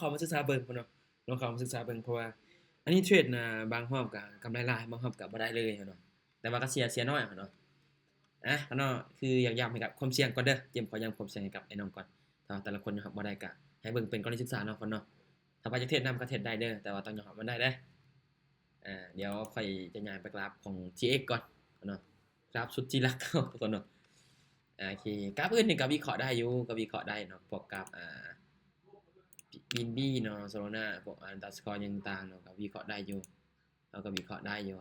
ເຂົ້າມາສຶກສາເບິ່ງເນາະ ລອງເຂົ້າມາສຶກສາເບິ່ງ ເພາະວ່າອັນນີ້ເທຣດນະ ບາງຮອບກໍກຳໄລຫຼາຍ ບາງຮອບກໍບໍ່ໄດ້ເລີຍເນາະ ແຕ່ວ່າກໍເສຍ ເສຍໜ້ອຍເນາະ. ອ່າ ເນາະ ຄືຢາກຢ້ຳໃຫ້ກັບຄວາມສ່ຽງກ່ອນເດີ ຢ້ຳ ຂໍຢ້ຳຄວາມສ່ຽງໃຫ້ກັບໄອ້ນ້ອງກ່ອນ ຖ້າແຕ່ລະຄົນຍອມຮັບບໍ່ໄດ້ກໍໃຫ້ເບິ່ງເປັນກໍລະນີສຶກສາເນາະ ຄົນເນາະ. ຖ້າວ່າຈະເທຣດນຳກໍເທຣດໄດ້ເດີ ແຕ່ວ່າຕ້ອງຍອມຮັບມັນໄດ້ເດີ. ອ່າ ດຽວຂ້ອຍຈະຍ້າຍໄປກຣາຟຂອງ ທີເອັກ ກ່ອນເນາະ ກຣາຟສຸດທີ່ຮັກເຮົາທຸກຄົນເນາະ. ໂອເຄ ກຣາຟອື່ນນີ້ກໍວິເຄາະໄດ້ຢູ່ ກໍວິເຄາະໄດ້ເນາະ ພວກກຣາຟ ອ່າ ບີເອັນບີເນາະ ໂຊລານາ ພວກ ອາ ອັນເດີສະກໍ ຫຍັງຕ່າງເນາະ ກໍວິເຄາະໄດ້ຢູ່ ເຮົາກໍວິເຄາະໄດ້ຢູ່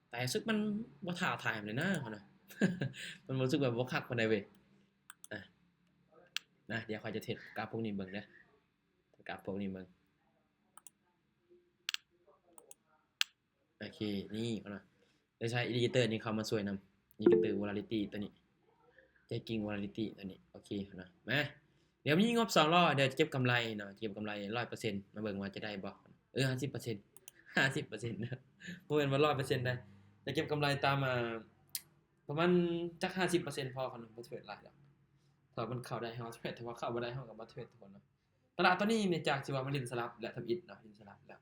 ແຕ່ຮູ້ສຶກມັນບໍ່ທ້າທາຍປານໃດນະເນາະ ມັນຮູ້ສຶກແບບບໍ່ຄັກປານໃດເວີຍ. ອ່າ ນະ ດຽວຂ້ອຍຈະເທຣດກຣາຟພວກນີ້ເບິ່ງເດີ ກຣາຟພວກນີ້ເບິ່ງ. ໂອເຄ ນີ້ເນາະ ໄດ້ໃຊ້ອິນດິເຄເຕີນີ້ເຂົ້າມາຊ່ວຍນຳ ອິນດິເຄເຕີ ວອລາລິຕີ້ ຕົວນີ້ ເຈກກິ້ງ ວອລາລິຕີ້ ຕົວນີ້. ໂອເຄເນາະ ມາ ດຽວມີງົບສອງຮ້ອຍ ດຽວຈະເກັບກຳໄລເນາະ ເກັບກຳໄລຮ້ອຍເປີເຊັນ ມາເບິ່ງວ່າຈະໄດ້ບໍ່. ເອີ ຫ້າສິບເປີເຊັນ ຫ້າສິບເປີເຊັນເດີ ບໍ່ແມ່ນວ່າຮ້ອຍເປີເຊັນໃດ໋ ຈະເກັບກຳໄລຕາມ ອ່າ ປະມານຈັກຫ້າສິບເປີເຊັນພໍ ຄັນບໍ່ເທຣດຫຼາຍດອກ. ຖ້າມັນເຂົ້າໄດ້ເຮົາເທຣດ ຖ້າວ່າເຂົ້າບໍ່ໄດ້ເຮົາກໍບໍ່ເທຣດທຸກຄົນເນາະ. ຕະຫຼາດຕອນນີ້ນີ້ຈາກທີ່ວ່າມັນຫຼິ້ນສະຫຼັບແລ້ວທຳອິດເນາະ ຫຼິ້ນສະຫຼັບແລ້ວ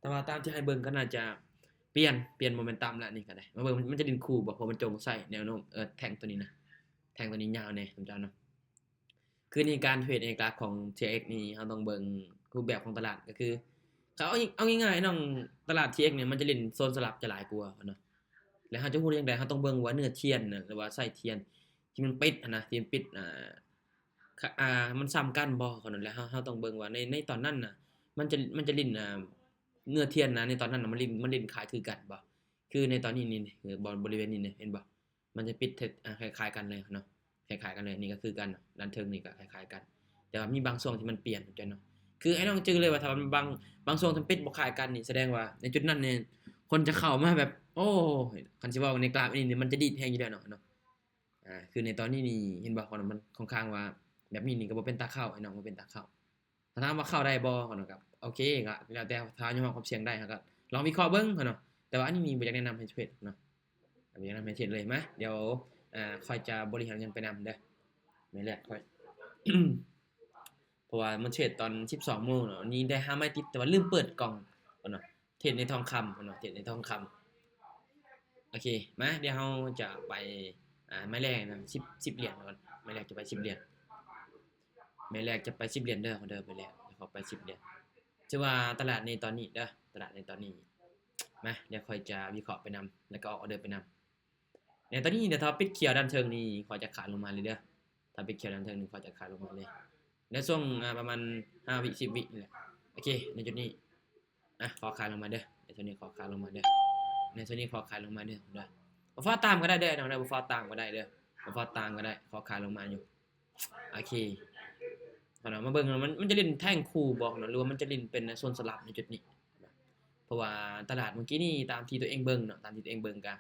ແຕ່ວ່າຕາມທີ່ໃຫ້ເບິ່ງກໍໜ້າຈະປ່ຽນ ປ່ຽນໂມເມັນຕັມແລ້ວ ນີ້ກໍໄດ້ ມາເບິ່ງມັນຈະຫຼິ້ນຄູ່ບໍ່ ເພາະມັນຈົ່ງໃສ່ແນວໂນ້ມ ເອີ ແທ່ງຕົວນີ້ນະ ແທ່ງຕົວນີ້ຍາວແດ່ ທ່ານເຈົ້າເນາະ. ຄືໃນການເທຣດໃນກຣາຟຂອງ ທີເອັກ ນີ້ ເຮົາຕ້ອງເບິ່ງຮູບແບບຂອງຕະຫຼາດ ກໍຄື ເອົາ ເອົາງ່າຍໆເນາະ ຕະຫຼາດ ທີເອັກ ນີ້ ມັນຈະຫຼິ້ນໂຊນສະຫຼັບຈະຫຼາຍກວ່າເນາະ ແລ້ວເຮົາຈະຮູ້ໄດ້ຈັ່ງໃດ? ເຮົາຕ້ອງເບິ່ງວ່າເນື້ອທຽນນະ ຫຼືວ່າສາຍທຽນທີ່ມັນປິດຫັ້ນນະ ທີ່ມັນປິດ ອ່າ ອ່າ ມັນສ່ຳກັນບໍ່ ແລ້ວເຮົາ ເຮົາຕ້ອງເບິ່ງວ່າໃນ ໃນຕອນນັ້ນນະ ມັນຈະ ມັນຈະຫຼິ້ນ ອ່າ ເນື້ອທຽນນະ ໃນຕອນນັ້ນນະ ມັນຫຼິ້ນ ມັນຫຼິ້ນຂາຍຄືກັນບໍ່? ຄືໃນຕອນນີ້ນີ້ ບໍ ບໍລິເວນນີ້ນີ້ ເຫັນບໍ່? ມັນຈະປິດ ອ່າ ຄ້າຍໆກັນເລີຍເນາະ ຄ້າຍໆກັນເລີຍ ນີ້ກໍຄືກັນ ດ້ານເທິງນີ້ກໍຄ້າຍໆກັນ ແຕ່ວ່າມີບາງຊ່ວງທີ່ມັນປ່ຽນເນາະ. ຄືໄອ້ນ້ອງຈື່ເລີຍວ່າ ຖ້າມັນບາງ ບາງຊ່ວງທີ່ມັນປິດບໍ່ຄ້າຍກັນນີ້ ສະແດງວ່າໃນຈຸດນັ້ນນີ້ ຄົນຈະເຂົ້າມາແບບ ໂອ້ ຄັນຊິເວົ້າໃນກຣາຟນີ້ ມັນຈະດີດແຮງຢູ່ແລ້ວເນາະ ເນາະ. ອ່າ ຄືໃນຕອນນີ້ນີ້ ເຫັນບໍ່ ມັນຄ່ອນຂ້າງວ່າແບບນີ້ນີ້ກໍບໍ່ເປັນຕາເຂົ້າ ໄອ້ນ້ອງ ບໍ່ເປັນຕາເຂົ້າ. ຖ້າຖາມວ່າເຂົ້າໄດ້ບໍ່ເນາະ ກໍໂອເຄ ກໍແລ້ວແຕ່ ຖ້າຍອມຮັບຄວາມສ່ຽງໄດ້ ເຮົາກໍລອງວິເຄາະເບິ່ງເນາະ. ແຕ່ວ່າອັນນີ້ນີ້ບໍ່ຢາກແນະນຳໃຫ້ເທຣດເນາະ ບໍ່ຢາກແນະນຳໃຫ້ເທຣດເລີຍ. ມາ ດຽວ ອ່າ ຂ້ອຍຈະບໍລິຫານເງິນໄປນຳເດີ ມື້ແລກຂ້ອຍ ເພາະວ່າມາເທຣດຕອນສິບສອງໂມງເນາະ ນີ້ໄດ້ຫ້າໄມ້ຕິດ ແຕ່ວ່າລືມເປີດກ່ອງເນາະ. ເທຣດໃນທອງຄຳເນາະ ເທຣດໃນທອງຄຳ. ໂອເຄ ມາ ດຽວເຮົາຈະໄປ ອ່າ ໄມ້ແລກນະ ສິບ ສິບຫຼຽນກ່ອນ ໄມ້ແລກຈະໄປສິບຫຼຽນ ໄມ້ແລກຈະໄປສິບຫຼຽນເດີ ເດີ ໄມ້ແລກ ດຽວເຮົາໄປສິບຫຼຽນ. ຖືວ່າຕະຫຼາດໃນຕອນນີ້ເດີ ຕະຫຼາດໃນຕອນນີ້ ມາ ດຽວຂ້ອຍຈະວິເຄາະໄປນຳ ແລ້ວກໍອອກອໍເດີໄປນຳ. ໃນຕອນນີ້ ດຽວຖ້າປິດຂຽວດ້ານເທິງນີ້ ຂ້ອຍຈະຂາຍລົງມາເລີຍເດີ ຖ້າປິດຂຽວດ້ານເທິງນີ້ ຂ້ອຍຈະຂາຍລົງມາເລີຍ ໃນຊ່ວງ ອ່າ ປະມານຫ້າວິ ສິບວິນີ້ແຫຼະ. ໂອເຄ ໃນຈຸດນີ້ ອ່ະ ຂໍຂາຍລົງມາເດີ ໃນໂຊນນີ້ຂໍຂາຍລົງມາເດີ ໃນໂຊນນີ້ຂໍຂາຍລົງມາເດີ ເດີ. ບໍ່ຟ້າວຕາມກໍໄດ້ເດີ ເນາະ ບໍ່ຟ້າວຕາມກໍໄດ້ເດີ ບໍ່ຟ້າວຕາມກໍໄດ້ ຂໍຂາຍລົງມາຢູ່. ໂອເຄ ເນາະ ມາເບິ່ງເນາະ ມັນ ມັນຈະຫຼິ້ນແທ່ງຄູ່ບໍ່ເນາະ ຫຼືວ່າມັນຈະຫຼິ້ນເປັນໂຊນສະຫຼັບໃນຈຸດນີ້. ເພາະວ່າຕະຫຼາດມື້ກີ້ນີ້ ຕາມທີ່ຕົວເອງເບິ່ງເນາະ ຕາມທີ່ຕົວເອງເບິ່ງກະ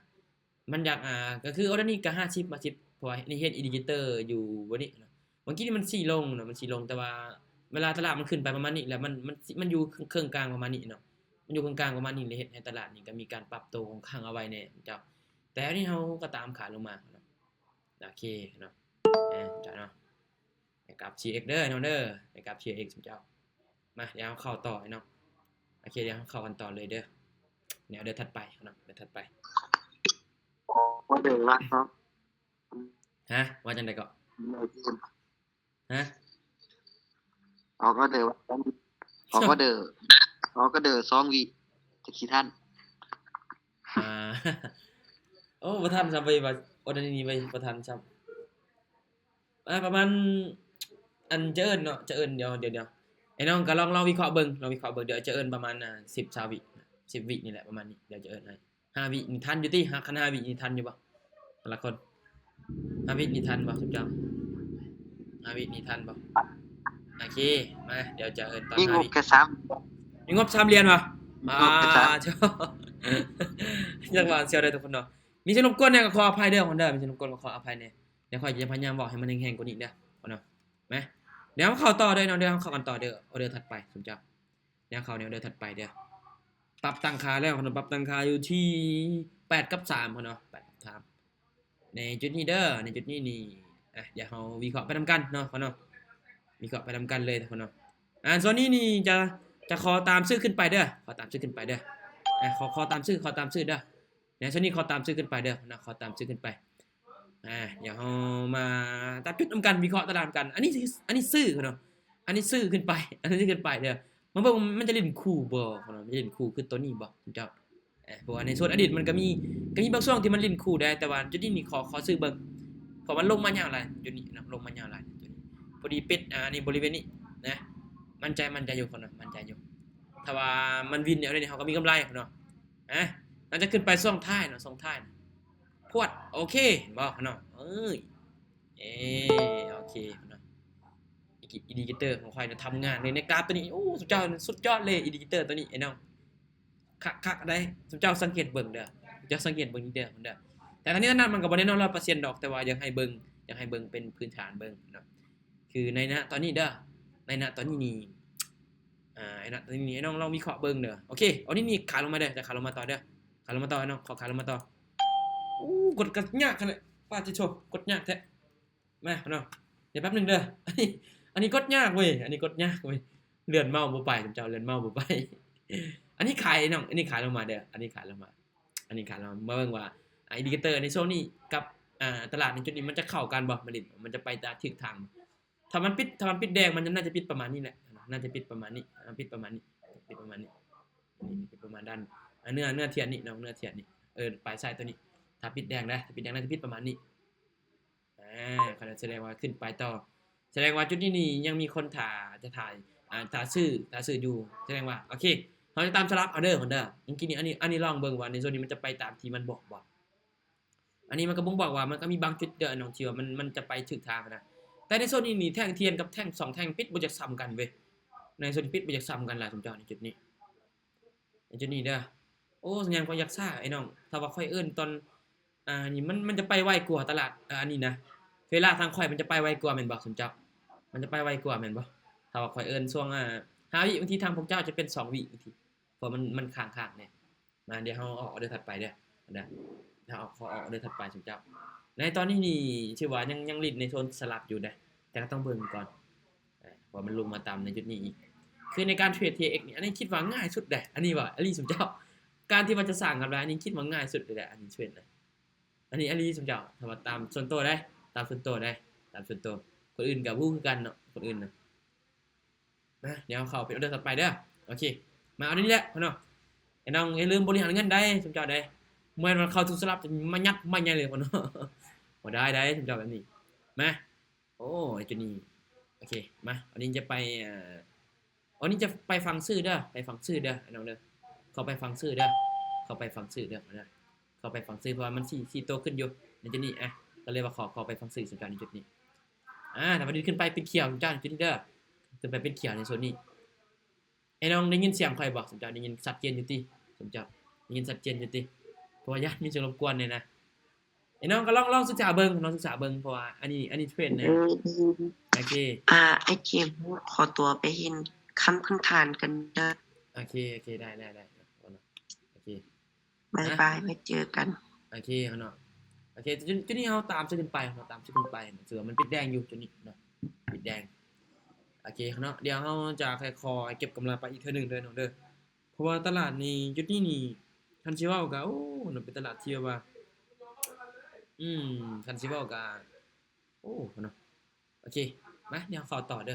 ມັນຢາກ ອ່າ ກໍຄືອໍເດີນີ້ກໍຫ້າສິບ ຫ້າສິບ ເພາະວ່ານີ້ເຫັນອິນດິເຄເຕີຢູ່ບ່ອນນີ້ເນາະ ເມື່ອກີ້ນີ້ມັນຊີ້ລົງເນາະ ມັນຊີ້ລົງ ແຕ່ວ່າເວລາຕະຫຼາດມັນຂຶ້ນໄປປະມານນີ້ແລ້ວ ມັນ ມັນ ມັນຢູ່ເຄິ່ງກາງປະມານນີ້ເນາະ ມັນຢູ່ເຄິ່ງກາງປະມານນີ້ ແລ້ວເຮັດໃຫ້ຕະຫຼາດນີ້ກໍມີການປັບໂຕຄ່ອນຂ້າງອາໄວແດ່ເຈົ້າ. ແຕ່ອັນນີ້ເຮົາກໍຕາມຂາລົງມາເນາະ ໂອເຄເນາະ ເຈົ້າເນາະ. ໃຫ້ກັບ ທີເອັກ ເດີເນາະເດີ ໃຫ້ກັບ ທີເອັກ ເຈົ້າ. ມາ ດຽວເຮົາເຂົ້າຕໍ່ເນາະ ໂອເຄ ດຽວເຮົາເຂົ້າກັນຕໍ່ເລີຍເດີ ໃນອໍເດີຖັດໄປເນາະ ອໍເດີຖັດໄປ. ອອກອໍເດີວ່າເນາະ ຮະ ວ່າຈັ່ງໃດເກາະ ຮະ ອອກອໍເດີວ່າ ອອກອໍເດີ ອອກອໍເດີສອງວິ ຈັກຊິທັນ. ອ່າ ໂອ້ ບໍ່ທັນຊ້ຳເວີຍ ວ່າອໍເດີນີ້ເວີຍ ບໍ່ທັນຊ້ຳ. ອ່າ ປະມານ ອັນ ຈະເອີ້ນເນາະ ຈະເອີ້ນ ດຽວ ດຽວ ດຽວ ໄອ້ນ້ອງກໍລອງ ລອງວິເຄາະເບິ່ງ ລອງວິເຄາະເບິ່ງ ດຽວຈະເອີ້ນປະມານ ອ່າ ສິບ ຊາວວິ ສິບວິນີ້ແຫຼະ ປະມານນີ້ ດຽວຈະເອີ້ນໃຫ້ ຫ້າວິນີ້ທັນຢູ່ຕິ ຫາ ຄັນຫ້າວິນີ້ທັນຢູ່ບໍ່ ແຕ່ລະຄົນ ຫ້າວິນີ້ທັນບໍ່ ຊຸມເຈົ້າ ຫ້າວິນີ້ທັນບໍ່? ໂອເຄ ມາ ດຽວຈະເອີ້ນຕອນ ມີງົບແຄ່ສາມ ມີງົບສາມຫຼຽນບໍ່? ມີງົບແຄ່ສາມ ອ່າ ຈັ່ງວ່າສ່ຽວໄດ້ທຸກຄົນເນາະ. ມີສຽງລົບກວນແດ່ກໍຂໍອະໄພເດີ ຄົນເດີ ມີສຽງລົບກວນກໍຂໍອະໄພແດ່. ດຽວຂ້ອຍຈະພະຍາຍາມເວົ້າໃຫ້ມັນແຮງໆກວ່ານີ້ເດີ ເນາະ ມາ ດຽວເຮົາເຂົ້າຕໍ່ເດີເນາະ ດຽວເຮົາເຂົ້າກັນຕໍ່ເດີ ອໍເດີຖັດໄປ ສົມເຈົ້າ ດຽວເຂົ້າໃນອໍເດີຖັດໄປເດີ. ປັບຕັ້ງຄ່າແລ້ວເນາະ ປັບຕັ້ງຄ່າຢູ່ທີ່ແປດກັບສາມເນາະ ແປດກັບສາມ ໃນຈຸດນີ້ເດີ ໃນຈຸດນີ້ນີ້ ອ່ະ ດຽວເຮົາວິເຄາະໄປນຳກັນເນາະ ເນາະ ວິເຄາະໄປນຳກັນເລີຍເນາະ. ອ່າ ສ່ວນນີ້ນີ້ຈະ ຈະຂໍຕາມຊື້ຂຶ້ນໄປເດີ້ ຂໍຕາມຊື້ຂຶ້ນໄປເດີ້ ອ່າ ຂໍ ຂໍຕາມຊື້ ຂໍຕາມຊື້ເດີ້ ໃນສ່ວນນີ້ຂໍຕາມຊື້ຂຶ້ນໄປເດີ້ນະ ຂໍຕາມຊື້ຂຶ້ນໄປ. ອ່າ ດຽວເຮົາມາຈັບຈຸດນຳກັນ ວິເຄາະຕະຫຼາດນຳກັນ. ອັນນີ້ ອັນນີ້ຊື້ເນາະ ອັນນີ້ຊື້ຂຶ້ນໄປ ອັນນີ້ຊື້ຂຶ້ນໄປເດີ້. ມາເບິ່ງມັນຈະຫຼິ້ນຄູ່ບໍ່ເນາະ ມັນຈະຫຼິ້ນຄູ່ຄືໂຕນີ້ບໍ່ເຈົ້າ. ເພາະວ່າໃນໂຊນອະດີດມັນກໍມີ ກໍມີບາງຊ່ວງທີ່ມັນຫຼິ້ນຄູ່ໄດ້ ແຕ່ວ່າຈຸດນີ້ນີ້ຂໍ ຂໍຊື້ເບິ່ງ ເພາະມັນລົງມາຍາວຫຼາຍຈຸດນີ້ເນາະ ລົງມາຍາວຫຼາຍຈຸດນີ້. ພໍດີປິດ ອ່າ ອັນນີ້ບໍລິເວນນີ້ນະ ໝັ້ນໃຈ ໝັ້ນໃຈຢູ່ເນາະ ໝັ້ນໃຈຢູ່. ຖ້າວ່າມັນວິນແນວນີ້ ເຮົາກໍມີກຳໄລເນາະ. ອ່າ ໜ້າຈະຂຶ້ນໄປຊ່ວງທ້າຍເນາະ ຊ່ວງທ້າຍ ພວດ ໂອເຄ ເຫັນບໍ່ເນາະ. ເອີຍ ເອ ໂອເຄເນາະ. ອິນດິເຄເຕີຂອງຂ້ອຍນະ ທຳງານເລີຍໃນກຣາຟໂຕນີ້. ໂອ້ ສຸດຍອດ ສຸດຍອດເລີຍ ອິນດິເຄເຕີໂຕນີ້ ໄອ້ນ້ອງ ຄັກໆ ໄດ໋. ຊຸມເຈົ້າສັງເກດເບິ່ງເດີ້ ເຈົ້າສັງເກດເບິ່ງເດີ້ ເດີ້. ແຕ່ທັງນີ້ທັງນັ້ນມັນກໍບໍ່ແນ່ນອນຮ້ອຍເປີເຊັນດອກ ແຕ່ວ່າຢາກໃຫ້ເບິ່ງ ຢາກໃຫ້ເບິ່ງເປັນພື້ນຖານເບິ່ງເນາະ. ຄືໃນນະຕອນນີ້ເດີ້ ໃນນະຕອນນີ້ນີ້ ອ່າ ໃນນະຕອນນີ້ນີ້ ນ້ອງລອງວິເຄາະເບິ່ງເດີ້. ໂອເຄ ອັນນີ້ນີ້ຂາຍລົງມາເດີ້ ຂາຍລົງມາຕໍ່ເດີ້ ຂາຍລົງມາຕໍ່ ນ້ອງ ຂໍຂາຍລົງມາຕໍ່. ໂອ້ ກົດກໍຍາກຂະໜາດ ປາຕິໂທ ກົດຍາກແທ້. ມາເນາະ ດຽວແປັບໜຶ່ງເດີ້. ອັນນີ້ ອັນນີ້ກົດຍາກເວີຍ ອັນນີ້ກົດຍາກເວີຍ ເລື່ອນເມົາບໍ່ໄປ ເຈົ້າ ເລື່ອນເມົາບໍ່ໄປ. ອັນນີ້ຂາຍນ້ອງ ອັນນີ້ຂາຍລົງມາເດີ້ ອັນນີ້ຂາຍລົງມາ ອັນນີ້ຂາຍລົງມາ. ມາເບິ່ງວ່າ ອ່າ ອິນດິເຄເຕີໃນຊ່ວງນີ້ກັບ ອ່າ ຕະຫຼາດໃນຈຸດນີ້ມັນຈະເຂົ້າກັນບໍ່ ມັນ ມັນຈະໄປຕາມທິດທາງ. ຖ້າມັນປິດ ຖ້າມັນປິດແດງ ມັນໜ້າຈະປິດປະມານນີ້ແຫຼະ ໜ້າຈະປິດປະມານນີ້ ອ່າ ປິດປະມານນີ້ ປິດປະມານນີ້ ນີ້ ປິດປະມານດ້ານ ອ່າ ເນື້ອ ເນື້ອທຽນນີ້ນ້ອງ ເນື້ອທຽນນີ້ ເອີ ປາຍສາຍໂຕນີ້. ຖ້າປິດແດງນະ ຖ້າປິດແດງໜ້າຈະປິດປະມານນີ້. ອ່າ ຄັນນັ້ນສະແດງວ່າຂຶ້ນໄປຕໍ່ ສະແດງວ່າຈຸດນີ້ນີ້ຍັງມີຄົນຖ້າ ຈະຖ້າ ອ່າ ຖ້າຊື້ ຖ້າຊື້ຢູ່. ສະແດງວ່າ ໂອເຄ ເຮົາຈະຕາມສະຫຼັບເອົາເດີ້ ເດີ. ອັນນີ້ ອັນນີ້ ອັນນີ້ລອງເບິ່ງວ່າໃນໂຊນນີ້ມັນຈະໄປຕາມທີ່ມັນບອກບໍ່. ອັນນີ້ມັນກໍບົ່ງບອກວ່າມັນກໍມີບາງຈຸດເດີ້ນ້ອງ ທີ່ວ່າມັນ ມັນຈະໄປຖືກທາງນະ. ແຕ່ໃນໂຊນນີ້ນີ້ ແທ່ງທຽນກັບແທ່ງສອງແທ່ງປິດບໍ່ຢາກສ່ຳກັນເວີຍ ໃນໂຊນປິດບໍ່ຢາກສ່ຳກັນລະ ສົມເຈົ້າ ໃນຈຸດນີ້ ໃນຈຸດນີ້ເດີ້. ໂອ້ ສັນຍານຂ້ອຍຢາກຊ້າໄອ້ນ້ອງ ຖ້າວ່າຂ້ອຍເອີ້ນຕອນ ອ່າ ນີ້ມັນ ມັນຈະໄປໄວກວ່າຕະຫຼາດ ອ່າ ອັນນີ້ນະ. ເວລາທາງຂ້ອຍມັນຈະໄປໄວກວ່າແມ່ນບໍ່ ສົມເຈົ້າ? ມັນຈະໄປໄວກວ່າແມ່ນບໍ່? ຖ້າວ່າຂ້ອຍເອີ້ນຊ່ວງ ອ່າ ຫ້າວິ ບາງທີທາງພວກເຈົ້າຈະເປັນສອງວິ ບາງທີ ເພາະມັນ ມັນຄ້າງໆແດ່. ມາ ດຽວເຮົາອອກອໍເດີຖັດໄປເດີ ເຮົາອອກ ຂໍອອກອໍເດີຖັດໄປ ສົມເຈົ້າ. ໃນຕອນນີ້ນີ້ຖືວ່າຍັງ ຍັງຫຼິ້ນໃນໂຊນສະຫຼັບຢູ່ເດ້ ແຕ່ກໍຕ້ອງເບິ່ງກ່ອນ ເພາະວ່າມັນລົງມາຕ່ຳໃນຈຸດນີ້ອີກ. ຄືໃນການເທຣດ ທີເອັກ ນີ້ ອັນນີ້ຄິດວ່າງ່າຍສຸດເດ້ ອັນນີ້ວ່າອີ່ຫຼີ ສົມເຈົ້າ. ການທີ່ວ່າຈະສ້າງກຳໄລ ອັນນີ້ຄິດວ່າງ່າຍສຸດເລີຍເດ້ ອັນນີ້ເທຣດນະ ອັນນີ້ອີ່ຫຼີ ສົມເຈົ້າ. ຖ້າວ່າຕາມສ່ວນຕົວເດ້ ຕາມສ່ວນຕົວເດ້ ຕາມສ່ວນຕົວ. ຄົນອື່ນກໍບໍ່ຮູ້ຄືກັນເນາະ ຄົນອື່ນນະ. ມາ ດຽວເຂົ້າເປັນອໍເດີຖັດໄປເດີ. ໂອເຄ ມາເອົານີ້ແຫຼະເນາະ. ໄອ້ນ້ອງຢ່າລືມບໍລິຫານເງິນໄດ໋ ສົມເຈົ້າເດ້. ບໍ່ແມ່ນວ່າເຂົ້າທຸກສະຫຼັບຈະມາຍັດມາໃຫຍ່ເລີຍເນາະ ບໍ່ໄດ້ໄດ໋ ສົມເຈົ້າແບບນີ້. ມາ ໂອ້ ໄອ້ຈຸດນີ້ ໂອເຄ ມາ ອັນນີ້ຈະໄປ ເອີ ອັນນີ້ຈະໄປຝັ່ງຊື້ເດີ ໄປຝັ່ງຊື້ເດີ ໄອ້ນ້ອງເດີ. ເຂົ້າໄປຝັ່ງຊື້ເດີ ເຂົ້າໄປຝັ່ງຊື້ເດີ ເຂົ້າໄປຝັ່ງຊື້ ເພາະວ່າມັນຊິ ຊິໂຕຂຶ້ນຢູ່ໃນຈຸດນີ້. ອ່ະ ກໍເລີຍວ່າຂໍ ຂໍໄປຝັ່ງຊື້ ສົມເຈົ້າ ໃນຈຸດນີ້. ອ່າ ຖ້າວ່າດິນຂຶ້ນໄປເປັນຂຽວ ສົມເຈົ້າ ໃນຈຸດນີ້ເດີ ຂຶ້ນໄປເປັນຂຽວໃນໂຊນນີ້. ໄອ້ນ້ອງໄດ້ຍິນສຽງຂ້ອຍບໍ່ ສົມເຈົ້າ? ໄດ້ຍິນຊັດເຈນຢູ່ຕິ ສົມເຈົ້າ? ໄດ້ຍິນຊັດເຈນຢູ່ຕິ? ເພາະວ່າຢ້ານມີສຽງລົບກວນນີ້ນະ. ໄອ້ນ້ອງກໍລອງ ລອງສຶກສາເບິ່ງ ລອງສຶກສາເບິ່ງ ເພາະວ່າອັນນີ້ ອັນນີ້ເທຣດນະ. ໂອເຄ ອ່າ ອ້າຍເກມ ຂໍຕົວໄປເຮັດຄຳພື້ນຖານກ່ອນເດີ. ໂອເຄ ໂອເຄ ໄດ້ ໄດ້ ໄດ້ ໂອເຄ ບາຍບາຍ ໄວ້ເຈີກັນ. ໂອເຄເນາະ ໂອເຄ ຈຸດ ຈຸດນີ້ເຮົາຕາມຊື່ຂຶ້ນໄປ ເຮົາຕາມຊື່ຂຶ້ນໄປ ຖືວ່າມັນປິດແດງຢູ່ຈຸດນີ້ເນາະ ປິດແດງ. ໂອເຄເນາະ ດຽວເຮົາຈະຄ່ອຍໆເກັບກຳໄລໄປອີກເທື່ອໜຶ່ງເດີນ້ອງເດີ. ເພາະວ່າຕະຫຼາດນີ້ ຈຸດນີ້ນີ້ ຄັນຊິເວົ້າກໍ ໂອ້ ເນາະ ເປັນຕະຫຼາດທີ່ແບບວ່າ ອືມ ຄັນຊິເວົ້າກໍ ໂອ້ ເນາະ. ໂອເຄ ມາ ດຽວເຂົ້າຕໍ່ເດີ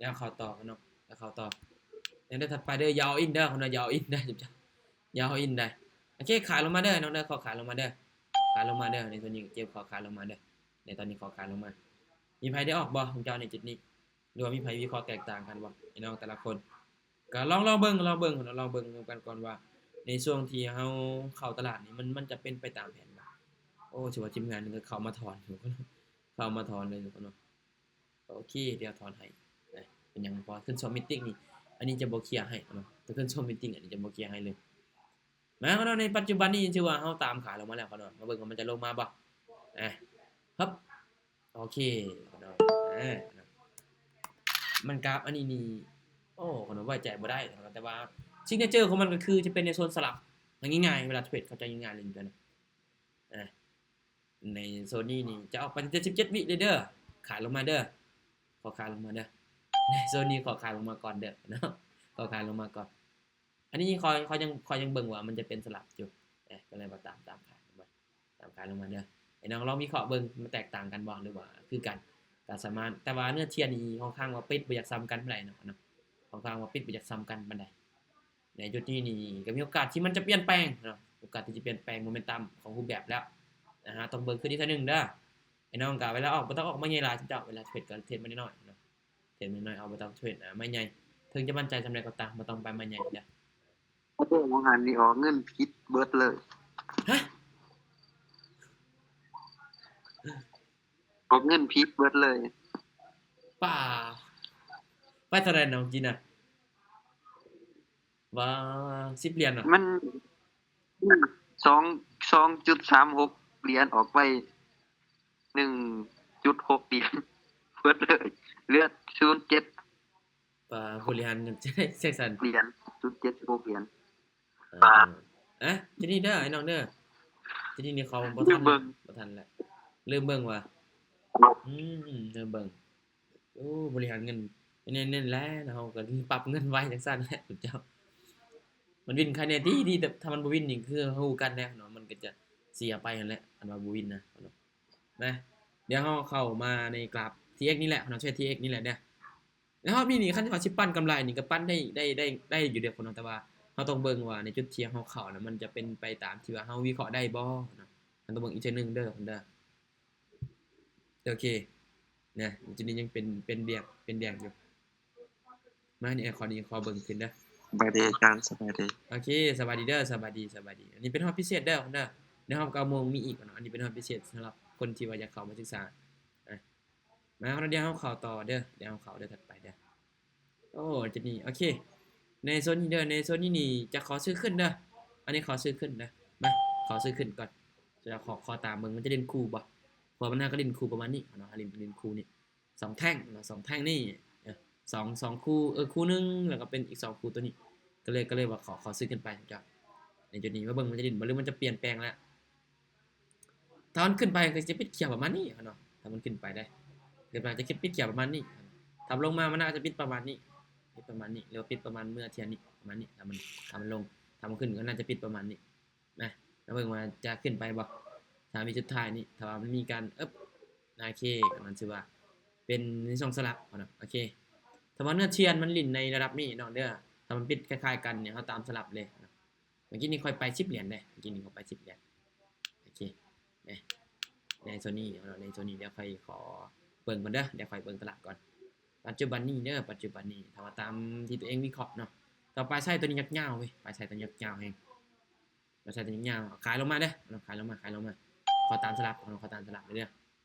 ດຽວເຂົ້າຕໍ່ເນາະ ດຽວເຂົ້າຕໍ່. ດຽວຖັດໄປເດີ ຢ່າ all in ເດີ ເນາະ ຢ່າ all in ເດີ ຢ່າ all in ເດີ. ໂອເຄ ຂາຍລົງມາເດີນ້ອງເດີ ຂໍຂາຍລົງມາເດີ ຂາຍລົງມາເດີ. ໃນໂຊນນີ້ເຈັບ ຂໍຂາຍລົງມາເດີ ໃນຕອນນີ້ຂໍຂາຍລົງມາ. ມີໃຜໄດ້ອອກບໍ່ ເຈົ້າ ໃນຈຸດນີ້ ຫຼືວ່າມີໃຜວິເຄາະແຕກຕ່າງກັນບໍ່ ພີ່ນ້ອງແຕ່ລະຄົນ? ກໍລອງ ລອງເບິ່ງ ລອງເບິ່ງ ລອງເບິ່ງນຳກັນກ່ອນວ່າ ໃນຊ່ວງທີ່ເຮົາເຂົ້າຕະຫຼາດນີ້ ມັນ ມັນຈະເປັນໄປຕາມແຜນບໍ່? ໂອ້ ຖືວ່າທີມງານນີ້ກໍເຂົ້າມາຖອນ ເຂົ້າມາຖອນເລີຍເນາະ. ໂອເຄ ດຽວຖອນໃຫ້ນະ ເປັນຫຍັງ ເພາະວ່າຂຶ້ນຊ່ວງມີດຕິກນີ້ ອັນນີ້ຈະບໍ່ເຄຍໃຫ້ເນາະ ແຕ່ຂຶ້ນຊ່ວງມີດຕິກ ອັນນີ້ຈະບໍ່ເຄຍໃຫ້ເລີຍ. ມາເນາະ ໃນປັດຈຸບັນນີ້ຖືວ່າເຮົາຕາມຂາລົງມາແລ້ວເນາະ ມາເບິ່ງວ່າມັນຈະລົງມາບໍ່. ອ່າ ຮຶບ ໂອເຄເນາະ ອ່າ ມັນກາບອັນນີ້ນີ້ ໂອ້ ເນາະ ໄວ້ໃຈບໍ່ໄດ້ເນາະ ແຕ່ວ່າ signature ຂອງມັນກໍຄືຈະເປັນໃນໂຊນສະຫຼັບ ງ່າຍໆ ເວລາເທຣດເຂົ້າໃຈງ່າຍໆເລີຍເນາະ. ອ່າ ໃນໂຊນນີ້ນີ້ຈະອອກໄປເຈັດສິບເຈັດວິເລີຍເດີ ຂາຍລົງມາເດີ ຂໍຂາຍລົງມາເດີ. ໃນໂຊນນີ້ຂໍຂາຍລົງມາກ່ອນເດີເນາະ ຂໍຂາຍລົງມາກ່ອນ. ອັນນີ້ຂ້ອຍ ຂ້ອຍຍັງ ຂ້ອຍຍັງເບິ່ງວ່າມັນຈະເປັນສະຫຼັບຢູ່ ເອີ ກໍເລີຍວ່າຕາມ ຕາມຂາຍລົງມາ ຕາມຂາຍລົງມາເດີ. ໃຫ້ນ້ອງລອງວິເຄາະເບິ່ງ ມັນແຕກຕ່າງກັນບໍ່ ຫຼືວ່າຄືກັນ ກໍສາມາດ. ແຕ່ວ່າເນື້ອທຽນນີ້ຂ້ອນຂ້າງວ່າປິດບໍ່ຢາກສ່ຳກັນປານໃດເນາະ ຂ້ອນຂ້າງວ່າປິດບໍ່ຢາກສ່ຳກັນປານໃດ. ໃນຈຸດນີ້ນີ້ກໍມີໂອກາດທີ່ມັນຈະປ່ຽນແປງເນາະ ໂອກາດທີ່ຈະປ່ຽນແປງໂມເມັນຕັມຂອງຮູບແບບແລ້ວ. ອາ ຕ້ອງເບິ່ງຄືນອີກເທື່ອໜຶ່ງເດີ. ໄອ້ນ້ອງກໍເວລາອອກບໍ່ຕ້ອງອອກມາໃຫຍ່ຫຼາຍ ເຈົ້າ ເວລາເທຣດກໍເທຣດມານ້ອຍໆເນາະ ເທຣດມານ້ອຍໆ ອອກ ບໍ່ຕ້ອງເທຣດ ອາ ມາໃຫຍ່. ເຖິງຈະໝັ້ນໃຈສ່ຳໃດກໍຕາມ ບໍ່ຕ້ອງໄປມາໃຫຍ່ເດີ. ໂອ້ ວ່າຫັ້ນນີ້ອອກເງິນຜິດເບິດເລີຍ. ຮະ? ອອກເງິນຜິດເບິດເລີຍ. ປ້າ ໄປເທົ່າໃດນະ ເມື່ອກີ້ນະ? ວ່າ ສິບຫຼຽນເນາະ ມັນ ສອງ ສອງຈຸດສາມຫົກຫຼຽນ ອອກໄປ ໜຶ່ງຈຸດຫົກຫຼຽນ ເບິດເລີຍ ເຫຼືອ ສູນເຈັດ. ປ້າ ບໍລິຫານເງິນຈັ່ງໃດຈັ່ງຊັ້ນ ຫຼຽນ ສູນເຈັດ ສິບຫົກຫຼຽນ. ເອີ ເອີ ຈະນີ້ເດີ ໄອ້ນ້ອງເດີ ຈະນີ້ນີ້ເຂົາບໍ່ທັນ ບໍ່ທັນແຫຼະ ລືມເບິ່ງວ່າ ອືມ ລືມເບິ່ງ. ໂອ້ ບໍລິຫານເງິນ ແນວນັ້ນແຫຼະ ເຮົາກໍປັບເງິນໄວຈັ່ງຊັ້ນແຫຼະເຈົ້າ. ມັນວິນຄັກແນ່ຕິ ທີ່ ຖ້າມັນບໍ່ວິນນີ້ຄືຮູ້ກັນແລ້ວເນາະ ມັນກໍຈະເສຍໄປຫັ້ນແຫຼະ ຄັນວ່າບໍ່ວິນນະເນາະ. ມາ ດຽວເຮົາເຂົ້າມາໃນກຣາຟ ທີເອັກ ນີ້ແຫຼະເນາະ ເທຣດ ທີເອັກ ນີ້ແຫຼະເດີ. ແລ້ວຮອບນີ້ນີ້ ຄັນວ່າຊິປັ້ນກຳໄລນີ້ກໍປັ້ນໄດ້ ໄດ້ ໄດ້ ໄດ້ຢູ່ເດີເນາະ ແຕ່ວ່າເຮົາຕ້ອງເບິ່ງວ່າໃນຈຸດທີ່ເຮົາເຂົ້ານະ ມັນຈະເປັນໄປຕາມທີ່ວ່າເຮົາວິເຄາະໄດ້ບໍ່ເນາະ. ເຮົາຕ້ອງເບິ່ງອີກເທື່ອໜຶ່ງເດີ ເດີ. ໂອເຄ ນະ ຈຸດນີ້ຍັງເປັນ ເປັນແດງ ເປັນແດງຢູ່. ມາ ນີ້ ຂໍນີ້ ຂໍເບິ່ງຂຶ້ນເດີ. ສະບາຍດີອາຈານ ສະບາຍດີ. ໂອເຄ ສະບາຍດີເດີ ສະບາຍດີ ສະບາຍດີ. ອັນນີ້ເປັນຮອບພິເສດເດີ ເດີ ໃນຮອບເກົ້າໂມງມີອີກເນາະ. ອັນນີ້ເປັນຮອບພິເສດສຳລັບຄົນທີ່ວ່າຢາກເຂົ້າມາສຶກສາ. ມາ ດຽວເຮົາເຂົ້າຕໍ່ເດີ ດຽວເຮົາເຂົ້າເດີ ຖັດໄປເດີ. ໂອ້ ຈຸດນີ້ ໂອເຄ ໃນໂຊນນີ້ເດີ ໃນໂຊນນີ້ນີ້ຈະຂໍຊື້ຂຶ້ນເດີ. ອັນນີ້ຂໍຊື້ຂຶ້ນເດີ ມາ ຂໍຊື້ຂຶ້ນກ່ອນ. ຈະຂໍ ຂໍຕາມເບິ່ງ ມັນຈະເດັ່ນຄູ່ບໍ່ ເພາະວ່າມັນຫາກະເດັ່ນຄູ່ປະມານນີ້ເນາະ ຫາກະເດັ່ນ ເດັ່ນຄູ່ນີ້ ສອງແທ່ງເນາະ ສອງແທ່ງນີ້ ເອີ ສອງ ສອງຄູ່ ເອີ ຄູ່ໜຶ່ງ ແລ້ວກໍເປັນອີກສອງຄູ່ຕົວນີ້ ກໍເລີຍ ກໍເລີຍວ່າຂໍ ຂໍຊື້ຂຶ້ນໄປເຈົ້າ. ໃນຈຸດນີ້ມາເບິ່ງ ມັນຈະເດັ່ນບໍ່ ຫຼືມັນຈະປ່ຽນແປງແລ້ວ. ຖ້າມັນຂຶ້ນໄປກໍຈະປິດຂຽວປະມານນີ້ເນາະ ຖ້າມັນຂຶ້ນໄປເດ້ ຂຶ້ນໄປຈະປິດຂຽວປະມານນີ້. ຖ້າລົງມາ ມັນອາດຈະປິດປະມານນີ້ ປິດປະມານນີ້ ຫຼືວ່າປິດປະມານເມື່ອທຽນນີ້ ປະມານນີ້. ຖ້າມັນ ຖ້າມັນລົງ ຖ້າມັນຂຶ້ນກໍໜ້າຈະປິດປະມານນີ້. ມາ ມາເບິ່ງວ່າຈະຂຶ້ນໄປບໍ່ ສາມວິສຸດທ້າຍນີ້. ຖ້າວ່າມັນມີການ ເອີບ ໂອເຄ ກໍມັນຖືວ່າເປັນໃນຊ່ອງສະຫຼັບເນາະ. ໂອເຄ ຖ້າວ່າເນື້ອທຽນມັນຫຼິ້ນໃນລະດັບນີ້ເນາະເດີ ຖ້າມັນປິດຄ້າຍໆກັນນີ້ ເຮົາຕາມສະຫຼັບເລີຍເນາະ. ເມື່ອກີ້ນີ້ຂ້ອຍໄປສິບຫຼຽນເດ້ ເມື່ອກີ້ນີ້ຂ້ອຍໄປສິບຫຼຽນ. ໂອເຄ ໃນ ໃນໂຊນນີ້ເນາະ ໃນໂຊນນີ້ ດຽວຂ້ອຍຂໍເບິ່ງກ່ອນເດີ ດຽວຂ້ອຍເບິ່ງຕະຫຼາດກ່ອນ. ປັດຈຸບັນນີ້ເດີ ປັດຈຸບັນນີ້ ຖ້າວ່າຕາມທີ່ຕົວເອງວິເຄາະເນາະ ແຕ່ປາຍໄຊຕົວນີ້ຍາວໆເວີຍ ປາຍໄຊຕົວນີ້ຍາວແຮງ. ປາຍໄຊຕົວນີ້ຍາວ ຂາຍລົງມາເດີ ເນາະ ຂາຍລົງມາ ຂາຍລົງມາ. ຂໍຕາມສະຫຼັບເນາະ ຂໍຕາມສະຫຼັບເດີ.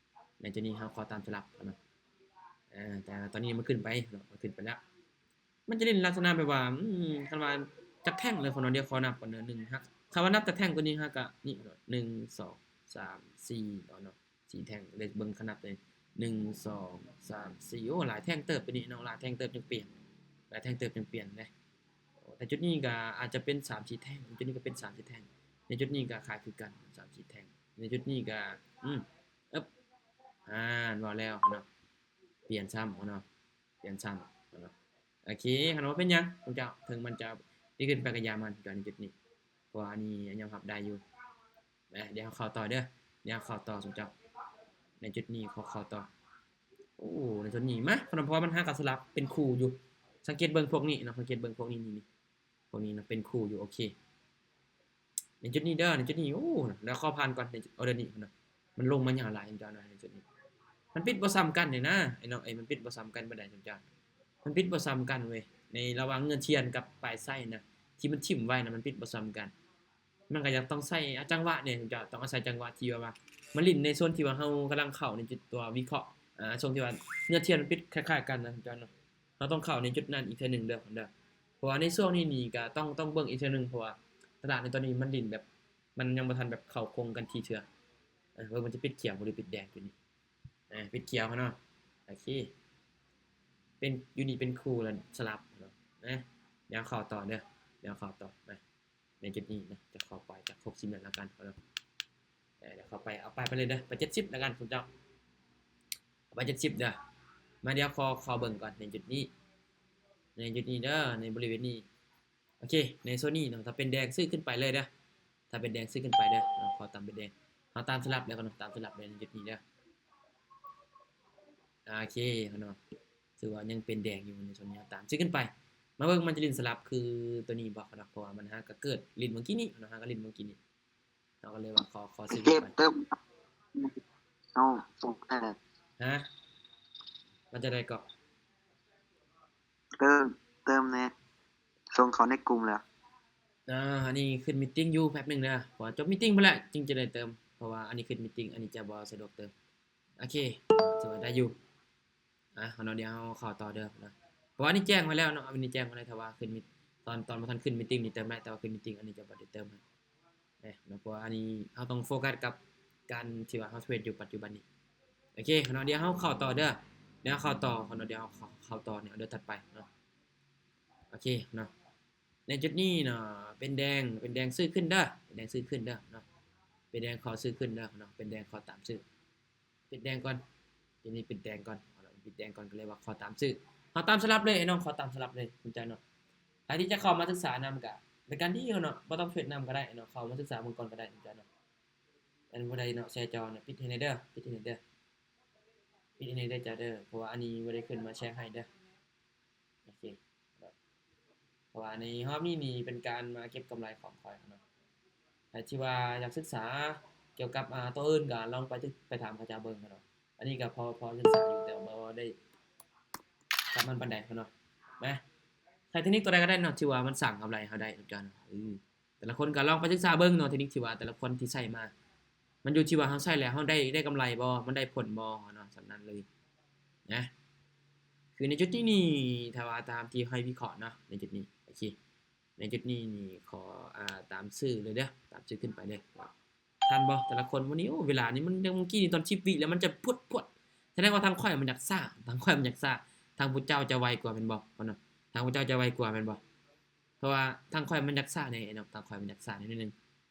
ໃນໂຕນີ້ເຮົາຂໍຕາມສະຫຼັບເນາະ ເອີ ແຕ່ຕອນນີ້ມັນຂຶ້ນໄປເນາະ ມັນຂຶ້ນໄປແລ້ວ. ມັນຈະຫຼິ້ນລັກສະນະແບບວ່າ ອືມ ຄັນວ່າຈັກແທ່ງເລີຍ ຂໍເນາະ ດຽວຂໍນັບກ່ອນເດີ ໜຶ່ງ ຫາກ ຄັນວ່ານັບຈາກແທ່ງໂຕນີ້ຫາກະນີ້ເນາະ ໜຶ່ງ ສອງ ສາມ ສີ່ເນາະ ເນາະ ສີ່ແທ່ງ. ເລີຍເບິ່ງຄັນນັບເລີຍ ໜຶ່ງ ສອງ ສາມ ສີ່ ໂອ້ ຫຼາຍແທ່ງເຕີບໂຕນີ້ເນາະ ຫຼາຍແທ່ງເຕີບຈັ່ງປ່ຽນ ຫຼາຍແທ່ງເຕີບຈັ່ງປ່ຽນເດ້. ແຕ່ຈຸດນີ້ກະອາດຈະເປັນສາມສີ່ແທ່ງ ຈຸດນີ້ກະເປັນສາມສີ່ແທ່ງ ໃນຈຸດນີ້ກະຂາຍຄືກັນ ສາມສີ່ແທ່ງ ໃນຈຸດນີ້ກະ ອືມ ເອີບ ອ່າ ເວົ້າແລ້ວເນາະ ປ່ຽນຊ້ຳເນາະ ປ່ຽນຊ້ຳເນາະ. ໂອເຄ ຄັນວ່າເປັນຫຍັງຂອງເຈົ້າ ເຖິງມັນຈະດີຂຶ້ນໄປກະຢ່າມັນ ໃນຈຸດນີ້ ເພາະວ່າອັນນີ້ຍອມຮັບໄດ້ຢູ່. ນະ ດຽວເຮົາເຂົ້າຕໍ່ເດີ ດຽວເຮົາເຂົ້າຕໍ່ຊຸມເຈົ້າ ໃນຈຸດນີ້ເຂົ້າ ເຂົ້າຕໍ່. ໂອ້ ໃນຈຸດນີ້ມາ ເພາະວ່າມັນຫາກະສະຫຼັບເປັນຄູ່ຢູ່ ສັງເກດເບິ່ງພວກນີ້ເນາະ ສັງເກດເບິ່ງພວກນີ້ ນີ້ ນີ້ ພວກນີ້ເນາະ ເປັນຄູ່ຢູ່. ໂອເຄ ໃນຈຸດນີ້ເດີ ໃນຈຸດນີ້ ໂອ້ ດຽວຂໍຜ່ານກ່ອນ ໃນຈຸດ ອໍເດີນີ້ເນາະ ມັນລົງມາຍາວຫຼາຍ ເຫັນບໍ່ເນາະ ໃນຈຸດນີ້ ມັນປິດບໍ່ສ່ຳກັນນີ້ນະ ໄອ້ນ້ອງເອີຍ ມັນປິດບໍ່ສ່ຳກັນປານໃດ ເຫັນບໍ່? ມັນປິດບໍ່ສ່ຳກັນເວີຍ ໃນລະຫວ່າງເນື້ອທຽນກັບປາຍໄຊນະ ທີ່ມັນຖິ້ມໄວ້ນະ ມັນປິດບໍ່ສ່ຳກັນ. ມັນກະຢາກຕ້ອງໃຊ້ ອາ ຈັງຫວະແດ່ ເຈົ້າ ຕ້ອງອາໄສຈັງຫວະທີ່ວ່າ ວ່າ ມາຫຼິ້ນໃນໂຊນທີ່ວ່າເຮົາກຳລັງເຂົ້າໃນຈຸດຕົວວິເຄາະ ອາ ຊ່ວງທີ່ວ່າເນື້ອທຽນມັນປິດຄ້າຍໆກັນນະ ເຈົ້າເນາະ. ເຮົາຕ້ອງເຂົ້າໃນຈຸດນັ້ນອີກເທື່ອໜຶ່ງເດີ ເດີ ເພາະວ່າໃນຊ່ວງນີ້ນີ້ກະຕ້ອງ ຕ້ອງເບິ່ງອີກເທື່ອໜຶ່ງ ເພາະວ່າຕະຫຼາດໃນຕອນນີ້ມັນຫຼິ້ນແບບ ມັນຍັງບໍ່ທັນແບບເຂົ້າຄົງກັນທີ່ເທື່ອ. ເອີ ວ່າມັນຈະປິດຂຽວບໍ່ ຫຼືປິດແດງຢູ່ນີ້ ເອີ ປິດຂຽວເນາະ. ໂອເຄ ເປັນ ຢູ່ນີ້ເປັນຄູ່ລະສະຫຼັບເນາະ ນະ ດຽວເຂົ້າຕໍ່ເດີ ດຽວເຂົ້າຕໍ່ນະ. ໃນຈຸດນີ້ນະ ຈະເຂົ້າໄປຈັກຫົກສິບເມັດລະກັນເນາະ ເອີ ດຽວເຂົ້າໄປ ເອົາໄປ ໄປເລີຍເດີ ໄປເຈັດສິບລະກັນ ພວກເຈົ້າ ໄປເຈັດສິບເດີ. ມາ ດຽວຂໍເຂົ້າເບິ່ງກ່ອນໃນຈຸດນີ້ ໃນຈຸດນີ້ເດີ ໃນບໍລິເວນນີ້. ໂອເຄ ໃນໂຊນນີ້ເນາະ ຖ້າເປັນແດງຊື້ຂຶ້ນໄປເລີຍເດີ ຖ້າເປັນແດງຊື້ຂຶ້ນໄປເດີເນາະ ຂໍຕາມເປັນແດງ ເຮົາຕາມສະຫຼັບແລ້ວເນາະ ຕາມສະຫຼັບໃນຈຸດນີ້ເດີ. ໂອເຄເນາະ ຖືວ່າຍັງເປັນແດງຢູ່ໃນໂຊນນີ້ ເຮົາຕາມຊື້ຂຶ້ນໄປ. ມາເບິ່ງມັນຈະຫຼິ້ນສະຫຼັບຄືໂຕນີ້ບໍ່ເນາະ ເພາະວ່າມັນຫາກະເກີດຫຼິ້ນເມື່ອກີ້ນີ້ເນາະ ຫາກະຫຼິ້ນເມື່ອກີ້ນີ້ ເຮົາກໍເລີຍວ່າຂໍ ຂໍຊື້ຂຶ້ນໄປ. ເກັບເຕີມ ເອົາ ສົ່ງໃຫ້ແດ່. ຮະ? ມັນຈະໄດ້ເກາະ? ເຕີມ ເຕີມແດ່ ສົ່ງເຂົ້າໃນກຸ່ມແລ້ວ. ອ່າ ອັນນີ້ຂຶ້ນມີດຕິງຢູ່ແປັບໜຶ່ງເດີ ເພາະວ່າຈົບມີດຕິງພຸ້ນແຫຼະຈຶ່ງຈະໄດ້ເຕີມ ເພາະວ່າອັນນີ້ຂຶ້ນມີດຕິງ ອັນນີ້ຈະບໍ່ສະດວກເຕີມ. ໂອເຄ ຖືວ່າໄດ້ຢູ່. ອ່າ ເນາະ ດຽວເຮົາເຂົ້າຕໍ່ເດີເນາະ ເພາະວ່າອັນນີ້ແຈ້ງໄວ້ແລ້ວເນາະ ອັນນີ້ແຈ້ງໄວ້ແລ້ວ ຖ້າວ່າຂຶ້ນມີດ ຕອນ ຕອນບໍ່ທັນຂຶ້ນມີດຕິງນີ້ເຕີມໄດ້ ແຕ່ວ່າຂຶ້ນມີດຕິງອັນນີ້ຈະບໍ່ໄດ້ເຕີມໃຫ້. ເນາະ ເພາະວ່າອັນນີ້ເຮົາຕ້ອງໂຟກັສກັບການທີ່ວ່າເຮົາເທຣດຢູ່ປັດຈຸບັນນີ້. ໂອເຄເນາະ ດຽວເຮົາເຂົ້າຕໍ່ເດີ ດຽວເຮົາເຂົ້າຕໍ່ເນາະ ດຽວເຮົາເຂົ້າ ເຂົ້າຕໍ່ໃນອໍເດີຖັດໄປເນາະ. ໂອເຄເນາະ ໃນຈຸດນີ້ເນາະ ເປັນແດງ ເປັນແດງຊື້ຂຶ້ນເດີ ເປັນແດງຊື້ຂຶ້ນເດີເນາະ ເປັນແດງຂໍຊື້ຂຶ້ນເດີເນາະ ເປັນແດງຂໍຕາມຊື້. ປິດແດງກ່ອນ ທີນີ້ປິດແດງກ່ອນ ເອົາລະ ປິດແດງກ່ອນ ກໍເລີຍວ່າຂໍຕາມຊື້ ເຮົາຕາມສະຫຼັບເລີຍ ໄອ້ນ້ອງ ຂໍຕາມສະຫຼັບເລີຍ ສົນໃຈເນາະ. ໃຜທີ່ຈະເຂົ້າມາສຶກສານຳກະເປັນການດີເນາະ ບໍ່ຕ້ອງເທຣດນຳກໍໄດ້ເນາະ ເຂົ້າມາສຶກສາເບິ່ງກ່ອນກໍໄດ້ ສົນໃຈເນາະ. ອັນຜູ້ໃດເນາະ ແຊຈໍເນາະ ປິດໃຫ້ແດ່ເດີ ປິດໃຫ້ແດ່ເດີ ປິດໃຫ້ແດ່ເດີເຈົ້າເດີ ເພາະວ່າອັນນີ້ບໍ່ໄດ້ຂຶ້ນມາແຊໃຫ້ເດີ. ໂອເຄ ເພາະວ່າໃນຮອບນີ້ນີ້ເປັນການມາເກັບກຳໄລຂອງຂ້ອຍເນາະ. ໃຜທີ່ວ່າຢາກສຶກສາກ່ຽວກັບ ອ່າ ໂຕອື່ນກໍລອງໄປ ໄປຖາມເຂົາເຈົ້າເບິ່ງເນາະ. ອັນນີ້ກໍພໍ ພໍສຶກສາຢູ່ ແຕ່ວ່າບໍ່ໄດ້ກັບມັນປານໃດເນາະ. ນະ ໃຊ້ເທັກນິກຕົວໃດກໍໄດ້ເນາະ ທີ່ວ່າມັນສ້າງກຳໄລເຮົາໄດ້ເນາະ ເອີ ແຕ່ລະຄົນກໍລອງໄປສຶກສາເບິ່ງເນາະ ເທັກນິກທີ່ວ່າແຕ່ລະຄົນທີ່ໃຊ້ມາ ມັນຢູ່ທີ່ວ່າເຮົາໃຊ້ແລ້ວເຮົາໄດ້ ໄດ້ກຳໄລບໍ່ ມັນໄດ້ຜົນບໍ່ເນາະ ສ່ຳນັ້ນເລີຍນະ. ຄືໃນຈຸດນີ້ນີ້ ຖ້າວ່າຕາມທີ່ຂ້ອຍວິເຄາະເນາະ ໃນຈຸດນີ້ ໂອເຄ ໃນຈຸດນີ້ນີ້ ຂໍ ອ່າ ຕາມຊື້ເລີຍເດີ ຕາມຊື້ຂຶ້ນໄປເລີຍ. ທັນບໍ່ແຕ່ລະຄົນ? ມື້ນີ້ ໂອ້ ເວລານີ້ມັນຍັງ ເມື່ອກີ້ນີ້ຕອນສິບວິແລ້ວ ມັນຈະພວດໆ ສະແດງວ່າທາງຂ້ອຍມັນຢາກຊ້າ ທາງຂ້ອຍມັນຢາກຊ້າ ທາງຜູ້ເຈົ້າຈະໄວກວ່າແມ່ນບໍ່ເນາະ? ທາງຜູ້ເຈົ້າຈະໄວກວ່າແມ່ນບໍ່? ເພາະວ່າທາງຂ້ອຍມັນຢາກຊ້າແດ່ເນາະ ທາງຂ້ອຍມັນຢາກຊ້າແດ່ໜ້ອຍໜຶ່ງ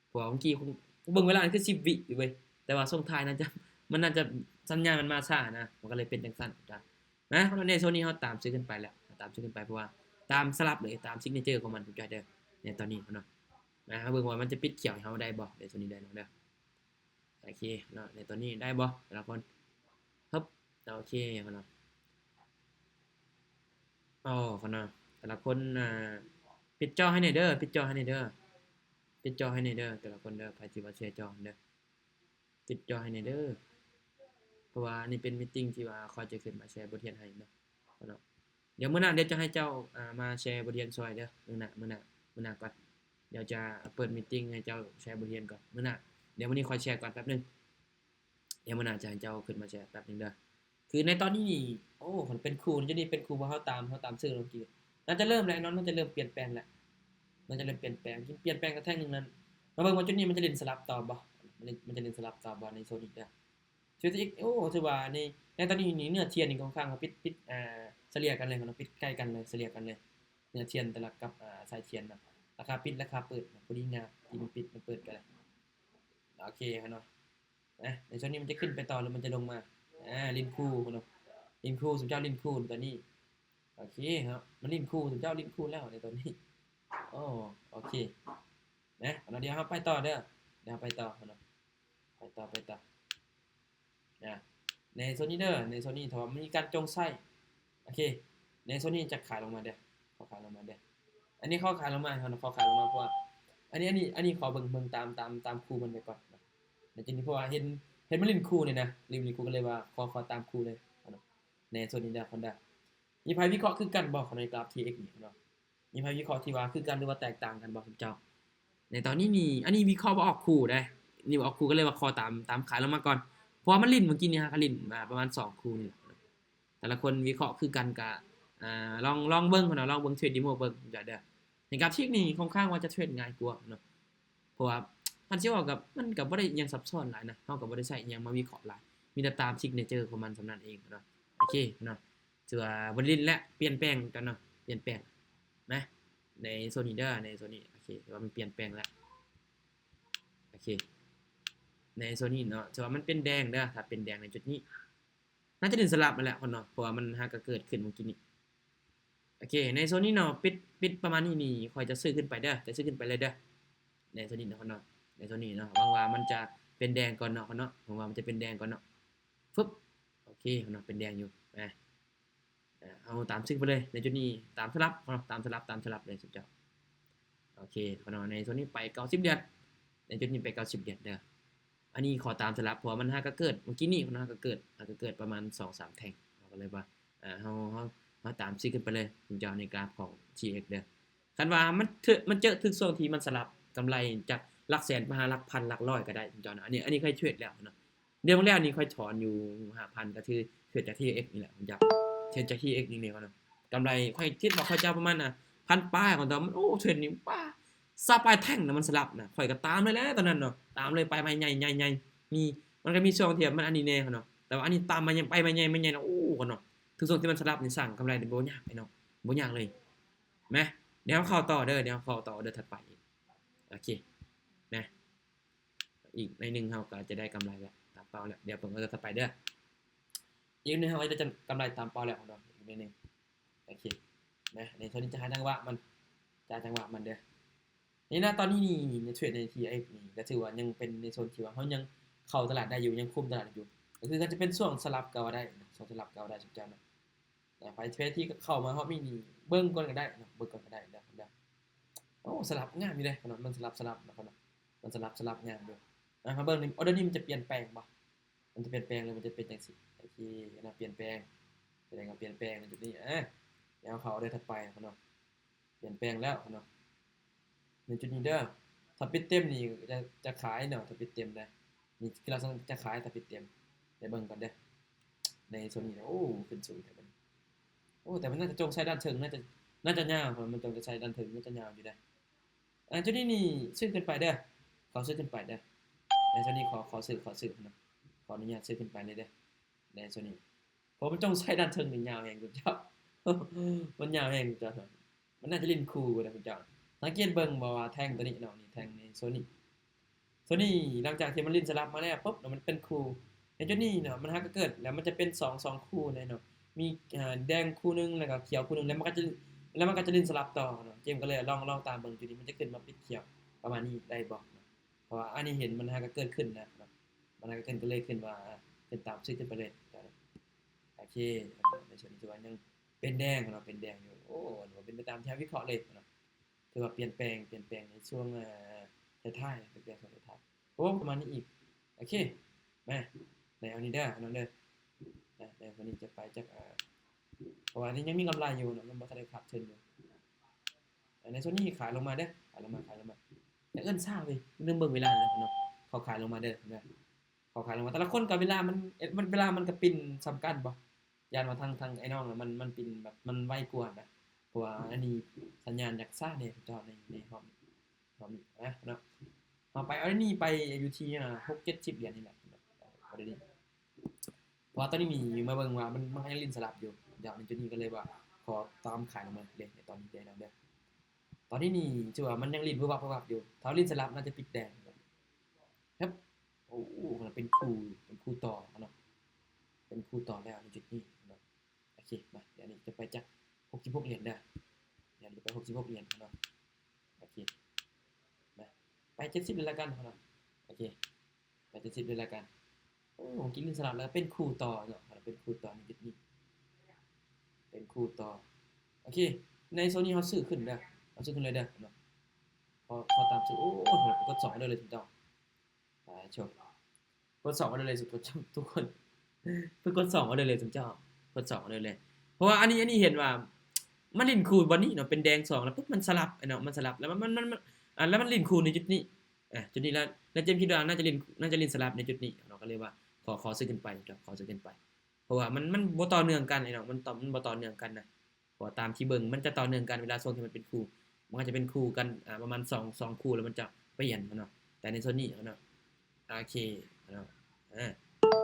ເພາະວ່າເມື່ອກີ້ເບິ່ງເວລາຄືສິບວິເວີຍ ແຕ່ວ່າຊ່ວງທ້າຍໜ້າຈະ ມັນໜ້າຈະ ສັນຍານມັນມາຊ້ານະ ມັນກໍເລີຍເປັນຈັ່ງຊັ້ນນະ. ໃນໂຊນນີ້ເຮົາຕາມຊື້ຂຶ້ນໄປແລ້ວ ຕາມຊື້ຂຶ້ນໄປ ເພາະວ່າຕາມສະຫຼັບເລີຍ ຕາມຊິກເນເຈີຂອງມັນ ເຈົ້າເດີ ໃນຕອນນີ້ເນາະ. ນະ ເຮົາເບິ່ງວ່າມັນຈະປິດຂຽວໃຫ້ເຮົາໄດ້ບໍ່ ໃນໂຊນນີ້ໄດ້ເນາະເດີ. ໂອເຄເນາະ ໃນຕອນນີ້ໄດ້ບໍ່ແຕ່ລະຄົນ? ຮຶບ ໂອເຄເນາະ ອໍ ເນາະ ແຕ່ລະຄົນ ອ່າ ປິດຈໍໃຫ້ແດ່ເດີ ປິດຈໍໃຫ້ແດ່ເດີ ປິດຈໍໃຫ້ແດ່ເດີ ແຕ່ລະຄົນເດີ ໃຜທີ່ວ່າແຊຈໍເດີ ປິດຈໍໃຫ້ແດ່ເດີ ເພາະວ່າອັນນີ້ເປັນມີດຕິງທີ່ວ່າຂ້ອຍຈະຂຶ້ນມາແຊບົດຮຽນໃຫ້ເນາະ ເນາະ. ດຽວມື້ໜ້າ ດຽວຈະໃຫ້ເຈົ້າ ອ່າ ມາແຊບົດຮຽນຊ່ອຍເດີ ມື້ໜ້າ ມື້ໜ້າ ມື້ໜ້າກ່ອນ ດຽວຈະເປີດມີດຕິງໃຫ້ເຈົ້າແຊບົດຮຽນກ່ອນ ມື້ໜ້າ. ດຽວມື້ນີ້ຂ້ອຍແຊກ່ອນແປັບໜຶ່ງ ດຽວມື້ໜ້າຈະໃຫ້ເຈົ້າຂຶ້ນມາແຊແປັບໜຶ່ງເດີ. ຄືໃນຕອນນີ້ນີ້ ໂອ້ ຄັນເປັນຄູ່ ຈຸດນີ້ເປັນຄູ່ ເພາະເຮົາຕາມ ເຮົາຕາມຊື້ເນາະ ເມື່ອກີ້ ໜ້າຈະເລີ່ມແລ້ວເນາະ ໜ້າຈະເລີ່ມປ່ຽນແປງແລ້ວ ໜ້າຈະເລີ່ມປ່ຽນແປງ ຈິງປ່ຽນແປງກະແທ່ງໜຶ່ງນັ້ນ. ມາເບິ່ງວ່າຈຸດນີ້ມັນຈະຫຼິ້ນສະຫຼັບຕໍ່ບໍ່ ມັນ ມັນຈະຫຼິ້ນສະຫຼັບຕໍ່ບໍ່ໃນໂຊນນີ້ເດີ. ເຊຍອີກ ໂອ້ ຖືວ່າໃນ ໃນຕອນນີ້ນີ້ເນື້ອທຽນນີ້ຂ້ອນຂ້າງວ່າປິດ ປິດ ອ່າ ສະເລ່ຍກັນເລີຍເນາະ ປິດໃກ້ກັນເລີຍ ສະເລ່ຍກັນເລີຍ ເນື້ອທຽນແຕ່ລະກັບ ອ່າ ສາຍທຽນເນາະ. ລາຄາປິດ ລາຄາເປີດ ພໍດີງາມ ທີ່ມັນປິດ ມັນເປີດກັນເລີຍ. ໂອເຄເນາະ ນະ ໃນໂຊນນີ້ມັນຈະຂຶ້ນໄປຕໍ່ ຫຼືມັນຈະລົງມາ? ອ່າ ຫຼິ້ນຄູ່ເນາະ ຫຼິ້ນຄູ່ ຊຸມເຈົ້າຫຼິ້ນຄູ່ຕອນນີ້. ໂອເຄເນາະ ມັນຫຼິ້ນຄູ່ ຊຸມເຈົ້າຫຼິ້ນຄູ່ແລ້ວໃນຕອນນີ້. ໂອ້ ໂອເຄ ນະ ດຽວເຮົາໄປຕໍ່ເດີ ດຽວເຮົາໄປຕໍ່ເນາະ ໄປຕໍ່ ໄປຕໍ່ ນະ ໃນໂຊນນີ້ເດີ ໃນໂຊນນີ້ ຖ້າວ່າມີການຈົ່ງໃຊ້ ໂອເຄ ໃນໂຊນນີ້ຈະຂາຍລົງມາເດີ ຂໍຂາຍລົງມາເດີ. ອັນນີ້ຂໍຂາຍລົງມາ ເຮົາຂໍຂາຍລົງມາ ເພາະວ່າ ອັນນີ້ ອັນນີ້ ອັນນີ້ຂໍເບິ່ງ ເບິ່ງຕາມ ຕາມ ຕາມຄູ່ມັນໄປກ່ອນເນາະ. ໃນຈຸດນີ້ ເພາະວ່າເຫັນ ເຫັນມັນຫຼິ້ນຄູ່ນີ້ນະ ຫຼິ້ນຄູ່ ກໍເລີຍວ່າຂໍ ຂໍຕາມຄູ່ເລີຍເນາະ. ໃນໂຊນນີ້ເດີ ຄົນເດີ ມີໃຜວິເຄາະຄືກັນບໍ່ ໃນກຣາຟທີເອັກນີ້ເນາະ? ມີໃຜວິເຄາະທີ່ວ່າຄືກັນ ຫຼືວ່າແຕກຕ່າງກັນບໍ່ ຊຸມເຈົ້າ? ໃນຕອນນີ້ນີ້ ອັນນີ້ວິເຄາະບໍ່ອອກຄູ່ເດ້ ນີ້ບໍ່ອອກຄູ່ ກໍເລີຍວ່າຂໍຕາມ ຕາມຂາຍລົງມາກ່ອນ ເພາະວ່າມັນຫຼິ້ນ ເມື່ອກີ້ນີ້ຫາກະຫຼິ້ນມາປະມານສອງຄູ່ນີ້ແຫຼະ. ແຕ່ລະຄົນວິເຄາະຄືກັນກະ ອ່າ ລອງ ລອງເບິ່ງເນາະ ລອງເບິ່ງເທຣດເດໂມເບິ່ງເດີ. ໃນກຣາຟທີເອັກນີ້ຄ່ອນຂ້າງວ່າຈະເທຣດງ່າຍກວ່າເນາະ ເພາະວ່າຄັນຊິເວົ້າກະ ມັນກະບໍ່ໄດ້ອີ່ຫຍັງຊັບຊ້ອນຫຼາຍນະ ເຮົາກະບໍ່ໄດ້ໃຊ້ອີ່ຫຍັງມາວິເຄາະຫຼາຍ ມີແຕ່ຕາມຊິກເນເຈີຂອງມັນສ່ຳນັ້ນເອງເນາະ. ໂອເຄເນາະ ຖືວ່າບໍ່ຫຼິ້ນແລ້ວ ປ່ຽນແປງກັນເນາະ ປ່ຽນແປງນະ ໃນໂຊນນີ້ເດີ ໃນໂຊນນີ້. ໂອເຄ ຖືວ່າມັນປ່ຽນແປງແລ້ວ ໂອເຄ ໃນໂຊນນີ້ເນາະ ຖືວ່າມັນເປັນແດງເດີ ຖ້າເປັນແດງໃນຈຸດນີ້ ໜ້າຈະເປັນສະຫຼັບນັ້ນແຫຼະເນາະ ເພາະວ່າມັນຫາກະເກີດຂຶ້ນເມື່ອກີ້ນີ້. ໂອເຄ ໃນໂຊນນີ້ເນາະ ປິດ ປິດປະມານນີ້ນີ້ ຂ້ອຍຈະຊື້ຂຶ້ນໄປເດີ ຈະຊື້ຂຶ້ນໄປເລີຍເດີ ໃນໂຊນນີ້ເນາະ ໃນໂຊນນີ້ເນາະ ຫວັງວ່າມັນຈະເປັນແດງກ່ອນເນາະ ເນາະ ຫວັງວ່າມັນຈະເປັນແດງກ່ອນເນາະ. ຟຶບ ໂອເຄເນາະ ເປັນແດງຢູ່ ນະ ເຮົາຕາມຊື້ໄປເລີຍໃນຈຸດນີ້ ຕາມສະຫຼັບເນາະ ຕາມສະຫຼັບ ຕາມສະຫຼັບເລີຍຊຸມເຈົ້າ. ໂອເຄເນາະ ໃນໂຊນນີ້ໄປເກົ້າສິບຫຼຽນ ໃນຈຸດນີ້ໄປເກົ້າສິບຫຼຽນເດີ. ອັນນີ້ຂໍຕາມສະຫຼັບ ເພາະວ່າມັນຫາກະເກີດ ເມື່ອກີ້ນີ້ເນາະ ຫາກະເກີດ ຫາກະເກີດປະມານສອງສາມແທ່ງ ເຮົາກະເລີຍວ່າ ເຮົາ ເຮົາ ເຮົາຕາມຊີ້ຂຶ້ນໄປເລີຍ ເຈົ້າ ໃນກຣາຟຂອງທີເອັກເດີ. ຄັນວ່າມັນເທີ ມັນເຈີຖືກຊ່ວງທີ່ມັນສະຫຼັບ ກຳໄລຈາກຫຼັກແສນໄປຫາຫຼັກພັນ ຫຼັກຮ້ອຍກະໄດ້ ເຈົ້າເນາະ. ອັນນີ້ ອັນນີ້ຂ້ອຍເທຣດແລ້ວເນາະ ເດືອນແລ້ວນີ້ຂ້ອຍຖອນຢູ່ຫ້າພັນ ກະຖືເທຣດຈາກທີເອັກນີ້ແຫຼະ ເຈົ້າ ເທຣດຈາກທີເອັກນີ້ແຫຼະເນາະ. ກຳໄລ ຂ້ອຍຄິດວ່າຂ້ອຍຈະປະມານ ອ່າ ພັນປາຍ ເນາະ ແຕ່ວ່າມັນ ໂອ້ ເທຣດນີ້ ປາ ຊາວປາຍແທ່ງນະ ມັນສະຫຼັບນະ ຂ້ອຍກະຕາມເລີຍແຫຼະຕອນນັ້ນເນາະ ຕາມເລີຍ ໄປໃໝ່ໃຫຍ່ ໃຫຍ່ ໃຫຍ່ ມີ ມັນກະມີຊ່ວງທີ່ມັນອັນນີ້ແດ່ເນາະ ແຕ່ວ່າອັນນີ້ຕາມມາ ໄປໃໝ່ໃຫຍ່ ໄໝ່ໃຫຍ່ ໂອ້ ເນາະ ຖືກຊ່ວງທີ່ມັນສະຫຼັບນີ້ສ້າງກຳໄລໄດ້ບໍ່ຍາກ ພີ່ນ້ອງ ບໍ່ຍາກເລີຍ ນະ. ດຽວເຮົາເຂົ້າຕໍ່ເດີ ດຽວເຮົາເຂົ້າຕໍ່ອອເດີຖັດໄປອີກ ໂອເຄ ນະ. ອີກໜ້ອຍໜຶ່ງເຮົາກະຈະໄດ້ກຳໄລແລ້ວ ຕາມເປົ້າແລ້ວ ດຽວເບິ່ງອອເດີຖັດໄປເດີ. ອີກໜ້ອຍໜຶ່ງເຮົາກະຈະກຳໄລຕາມເປົ້າແລ້ວເນາະ ອີກໜ້ອຍໜຶ່ງ ໂອເຄ ນະ. ໃນໂຊນນີ້ຈະຫາຈັງຫວະມັນ ຈະຫາຈັງຫວະມັນເດີ. ນີ້ນະ ຕອນນີ້ນີ້ ໃນເທຣດໃນທີເອັກນີ້ ກະຖືວ່າຍັງເປັນໃນໂຊນທີ່ວ່າເຮົາຍັງເຂົ້າຕະຫຼາດໄດ້ຢູ່ ຍັງຄຸມຕະຫຼາດໄດ້ຢູ່ ກະຄືກະຈະເປັນຊ່ວງສະຫຼັບກະວ່າໄດ້ເນາະ ຊ່ວງສະຫຼັບກະວ່າໄດ້ ຊຸມເຈົ້າເນາະ. ນະ ໃຜ ໃຜທີ່ເຂົ້າມາຮອບນີ້ນີ້ ເບິ່ງກ່ອນກະໄດ້ເນາະ ເບິ່ງກ່ອນກະໄດ້ເດີ ເນາະ. ໂອ້ ສະຫຼັບງາມຢູ່ເດ ເນາະ ມັນສະຫຼັບ ສະຫຼັບເນາະ ເນາະ ມັນສະຫຼັບ ສະຫຼັບງາມຢູ່. ອ່າ ມາເບິ່ງນີ້ ອອເດີນີ້ມັນຈະປ່ຽນແປງບໍ່ ມັນຈະປ່ຽນແປງ ຫຼື ມັນຈະເປັນຈັ່ງຊີ້ ໂອເຄ ນະ ປ່ຽນແປງ ສະແດງວ່າປ່ຽນແປງໃນຈຸດນີ້. ອ່າ ດຽວເຮົາເຂົ້າອອເດີຖັດໄປເນາະ ປ່ຽນແປງແລ້ວເນາະ ໃນຈຸດນີ້ເດີ. ຖ້າປິດເຕັມນີ້ຈະ ຈະຂາຍເນາະ ຖ້າປິດເຕັມນະ ນີ້ຄືລັກສະນະຈະຂາຍ ຖ້າປິດເຕັມ ໄດ້ເບິ່ງກ່ອນເດີ ໃນໂຊນນີ້. ໂອ້ ຂຶ້ນສູງແທ້ບັດນີ້ ໂອ້ ແຕ່ມັນໜ້າຈະຈົ່ງໃສ່ດ້ານເທິງ ໜ້າຈະ ໜ້າຈະຍາວ ເພາະມັນຈົ່ງຈະໃສ່ດ້ານເທິງ ໜ້າຈະຍາວຢູ່ເດ້. ອ່າ ຈຸດນີ້ນີ້ຊື້ຂຶ້ນໄປເດີ ຂໍຊື້ຂຶ້ນໄປເດີ ໃນໂຊນນີ້ ຂໍ ຂໍຊື້ ຂໍຊື້ເນາະ ຂໍອະນຸຍາດຊື້ຂຶ້ນໄປເລີຍເດີ ໃນໂຊນນີ້ ເພາະມັນຈົ່ງໃສ່ດ້ານເທິງນີ້ຍາວແຮງ ເຈົ້າ ມັນຍາວແຮງ ເຈົ້າ ມັນໜ້າຈະຫຼິ້ນຄູ່ນະ ເຈົ້າ. ສັງເກດເບິ່ງບໍ່ວ່າແທ່ງໂຕນີ້ເນາະ ນີ້ແທ່ງໃນໂຊນນີ້ ໂຊນນີ້ ຫຼັງຈາກທີ່ມັນຫຼິ້ນສະຫຼັບມາແລ້ວປຶບ ມັນເປັນຄູ່ ໃນຈຸດນີ້ເນາະ ມັນຫາກະເກີດ ແລ້ວມັນຈະເປັນສອງ ສອງຄູ່ເນາະ ມີ ອ່າ ແດງຄູ່ໜຶ່ງ ແລ້ວກະຂຽວຄູ່ໜຶ່ງ ແລ້ວມັນກະຈະ ແລ້ວມັນກະຈະຫຼິ້ນສະຫຼັບຕໍ່ເນາະ. ເກມກະເລີຍລອງ ລອງຕາມເບິ່ງຈຸດນີ້ ມັນຈະຂຶ້ນມາປິດຂຽວປະມານນີ້ໄດ້ບໍ່ເນາະ ເພາະວ່າອັນນີ້ເຫັນມັນຫາກະເກີດຂຶ້ນນະ ມັນຫາກະເກີດ ກະເລີຍຂຶ້ນວ່າ ອ່າ ຂຶ້ນຕາມຊື່ຂຶ້ນໄປເລີຍ. ໂອເຄ ໃນສ່ວນນີ້ຖືວ່າຍັງເປັນແດງເນາະ ເປັນແດງຢູ່. ໂອ້ ອັນນີ້ເປັນໄປຕາມທີ່ເຮົາວິເຄາະເລີຍເນາະ ຖືວ່າປ່ຽນແປງ ປ່ຽນແປງໃນຊ່ວງ ເອີ ທ້າຍໆ ປ່ຽນແປງຊ່ວງທ້າຍໆ. ໂອ້ ປະມານນີ້ອີກ ໂອເຄ ມາ ໄດ້ເອົານີ້ເດີ ເອົານັ້ນເດີ ນະ ແລ້ວໂຊນນີ້ຈະໄປຈັກ ເອີ ເພາະວ່ານີ້ຍັງມີກຳໄລຢູ່ເນາະ ຍັງບໍ່ທັນໄດ້ຂາດທຶນຢູ່. ໃນໂຊນນີ້ຂາຍລົງມາເດີ ຂາຍລົງມາ ຂາຍລົງມາ ຢ່າເອີ້ນຊ້າເວີຍ ລືມເບິ່ງເວລາແລ້ວເນາະ. ເຂົາຂາຍລົງມາເດີ ເຫັນບໍ່ ເຂົາຂາຍລົງມາ ແຕ່ລະຄົນກະເວລາມັນ ເອີ ເວລາມັນກະປິ່ນສ່ຳກັນບໍ່ ຢ້ານວ່າທາງ ທາງໄອ້ນ້ອງນະ ມັນ ມັນປິ່ນແບບ ມັນໄວກວ່ານະ ເພາະວ່າອັນນີ້ສັນຍານຢາກຊ້າແດ່ເຈົ້າ ໃນ ໃນຮອບນີ້ ຮອບນີ້ນະເນາະ. ເຮົາໄປ ເອົາອັນນີ້ໄປຢູ່ທີ່ ອ່າ ຫົກເຈັດສິບຫຼຽນນີ້ແຫຼະ ເອົາໄດ້ນີ້ ເພາະວ່າຕອນນີ້ນີ້ມາເບິ່ງວ່າມັນ ມັນກະຍັງຫຼິ້ນສະຫຼັບຢູ່ ດຽວໃນຈຸດນີ້ກະເລີຍວ່າຂໍຕາມຂາຍລົງມາເລີຍໃນຕອນນີ້ເດີ ເດີ. ຕອນນີ້ນີ້ຖືວ່າມັນຍັງຫຼິ້ນວຶບວັບວຶບວັບຢູ່ ຖ້າຫຼິ້ນສະຫຼັບໜ້າຈະປິດແດງ ເຮັບ ໂອ້ ເປັນຄູ່ ເປັນຄູ່ຕໍ່ເນາະ ເປັນຄູ່ຕໍ່ແລ້ວໃນຈຸດນີ້ເນາະ. ໂອເຄ ມາ ດຽວນີ້ຈະໄປຈັກຫົກສິບຫົກຫຼຽນເດີ ດຽວນີ້ໄປຫົກສິບຫົກຫຼຽນເນາະ. ໂອເຄ ມາ ໄປເຈັດສິບເລີຍລະກັນເນາະ. ໂອເຄ ໄປເຈັດສິບເລີຍລະກັນ. ໂອ້ ກິນຫຼິ້ນສະຫຼັບແລ້ວເປັນຄູ່ຕໍ່ເນາະ ເປັນຄູ່ຕໍ່ໃນຈຸດນີ້ ເປັນຄູ່ຕໍ່. ໂອເຄ ໃນໂຊນນີ້ເຮົາຊື້ຂຶ້ນເດີ ເຮົາຊື້ຂຶ້ນເລີຍເດີເນາະ ເພາະ ເພາະຕາມຊື້. ໂອ້ ເຮົາໄປກົດສອງອອເດີເລີຍທຸກຄົນ ໄປຊົມ ກົດສອງອອເດີເລີຍທຸກຄົນ ທຸກຄົນ ເພິ່ນກົດສອງອອເດີເລີຍທຸກເຈົ້າ ກົດສອງອອເດີເລີຍ ເພາະວ່າອັນນີ້ ອັນນີ້ເຫັນວ່າມັນຫຼິ້ນຄູ່ບ່ອນນີ້ເນາະ ເປັນແດງສອງແລ້ວປຶບ ມັນສະຫຼັບເນາະ ມັນສະຫຼັບແລ້ວມັນ ມັນ ມັນ ອ່າ ແລ້ວມັນຫຼິ້ນຄູ່ໃນຈຸດນີ້ ອ່າ ຈຸດນີ້ແລ້ວ ແລ້ວເຈມຄິດວ່າໜ້າຈະຫຼິ້ນ ໜ້າຈະຫຼິ້ນສະຫຼັບໃນຈຸດນີ້ເນາະ ກະເລີຍວ່າຂໍ ຂໍຊື້ຂຶ້ນໄປເນາະ ຂໍຊື້ຂຶ້ນໄປ ເພາະວ່າມັນ ມັນບໍ່ຕໍ່ເນື່ອງກັນເນາະ ມັນຕໍ່ ມັນບໍ່ຕໍ່ເນື່ອງກັນນະ. ເພາະວ່າຕາມທີ່ເບິ່ງມັນຈະຕໍ່ເນື່ອງກັນ ເວລາຊ່ວງທີ່ມັນເປັນຄູ່ ມັນກະຈະເປັນຄູ່ກັນ ອ່າ ປະມານສອງ ສອງຄູ່ແລ້ວມັນຈະປ່ຽນເນາະ ແຕ່ໃນໂຊນນີ້ເນາະ. ໂອເຄເນາະ ອ່າ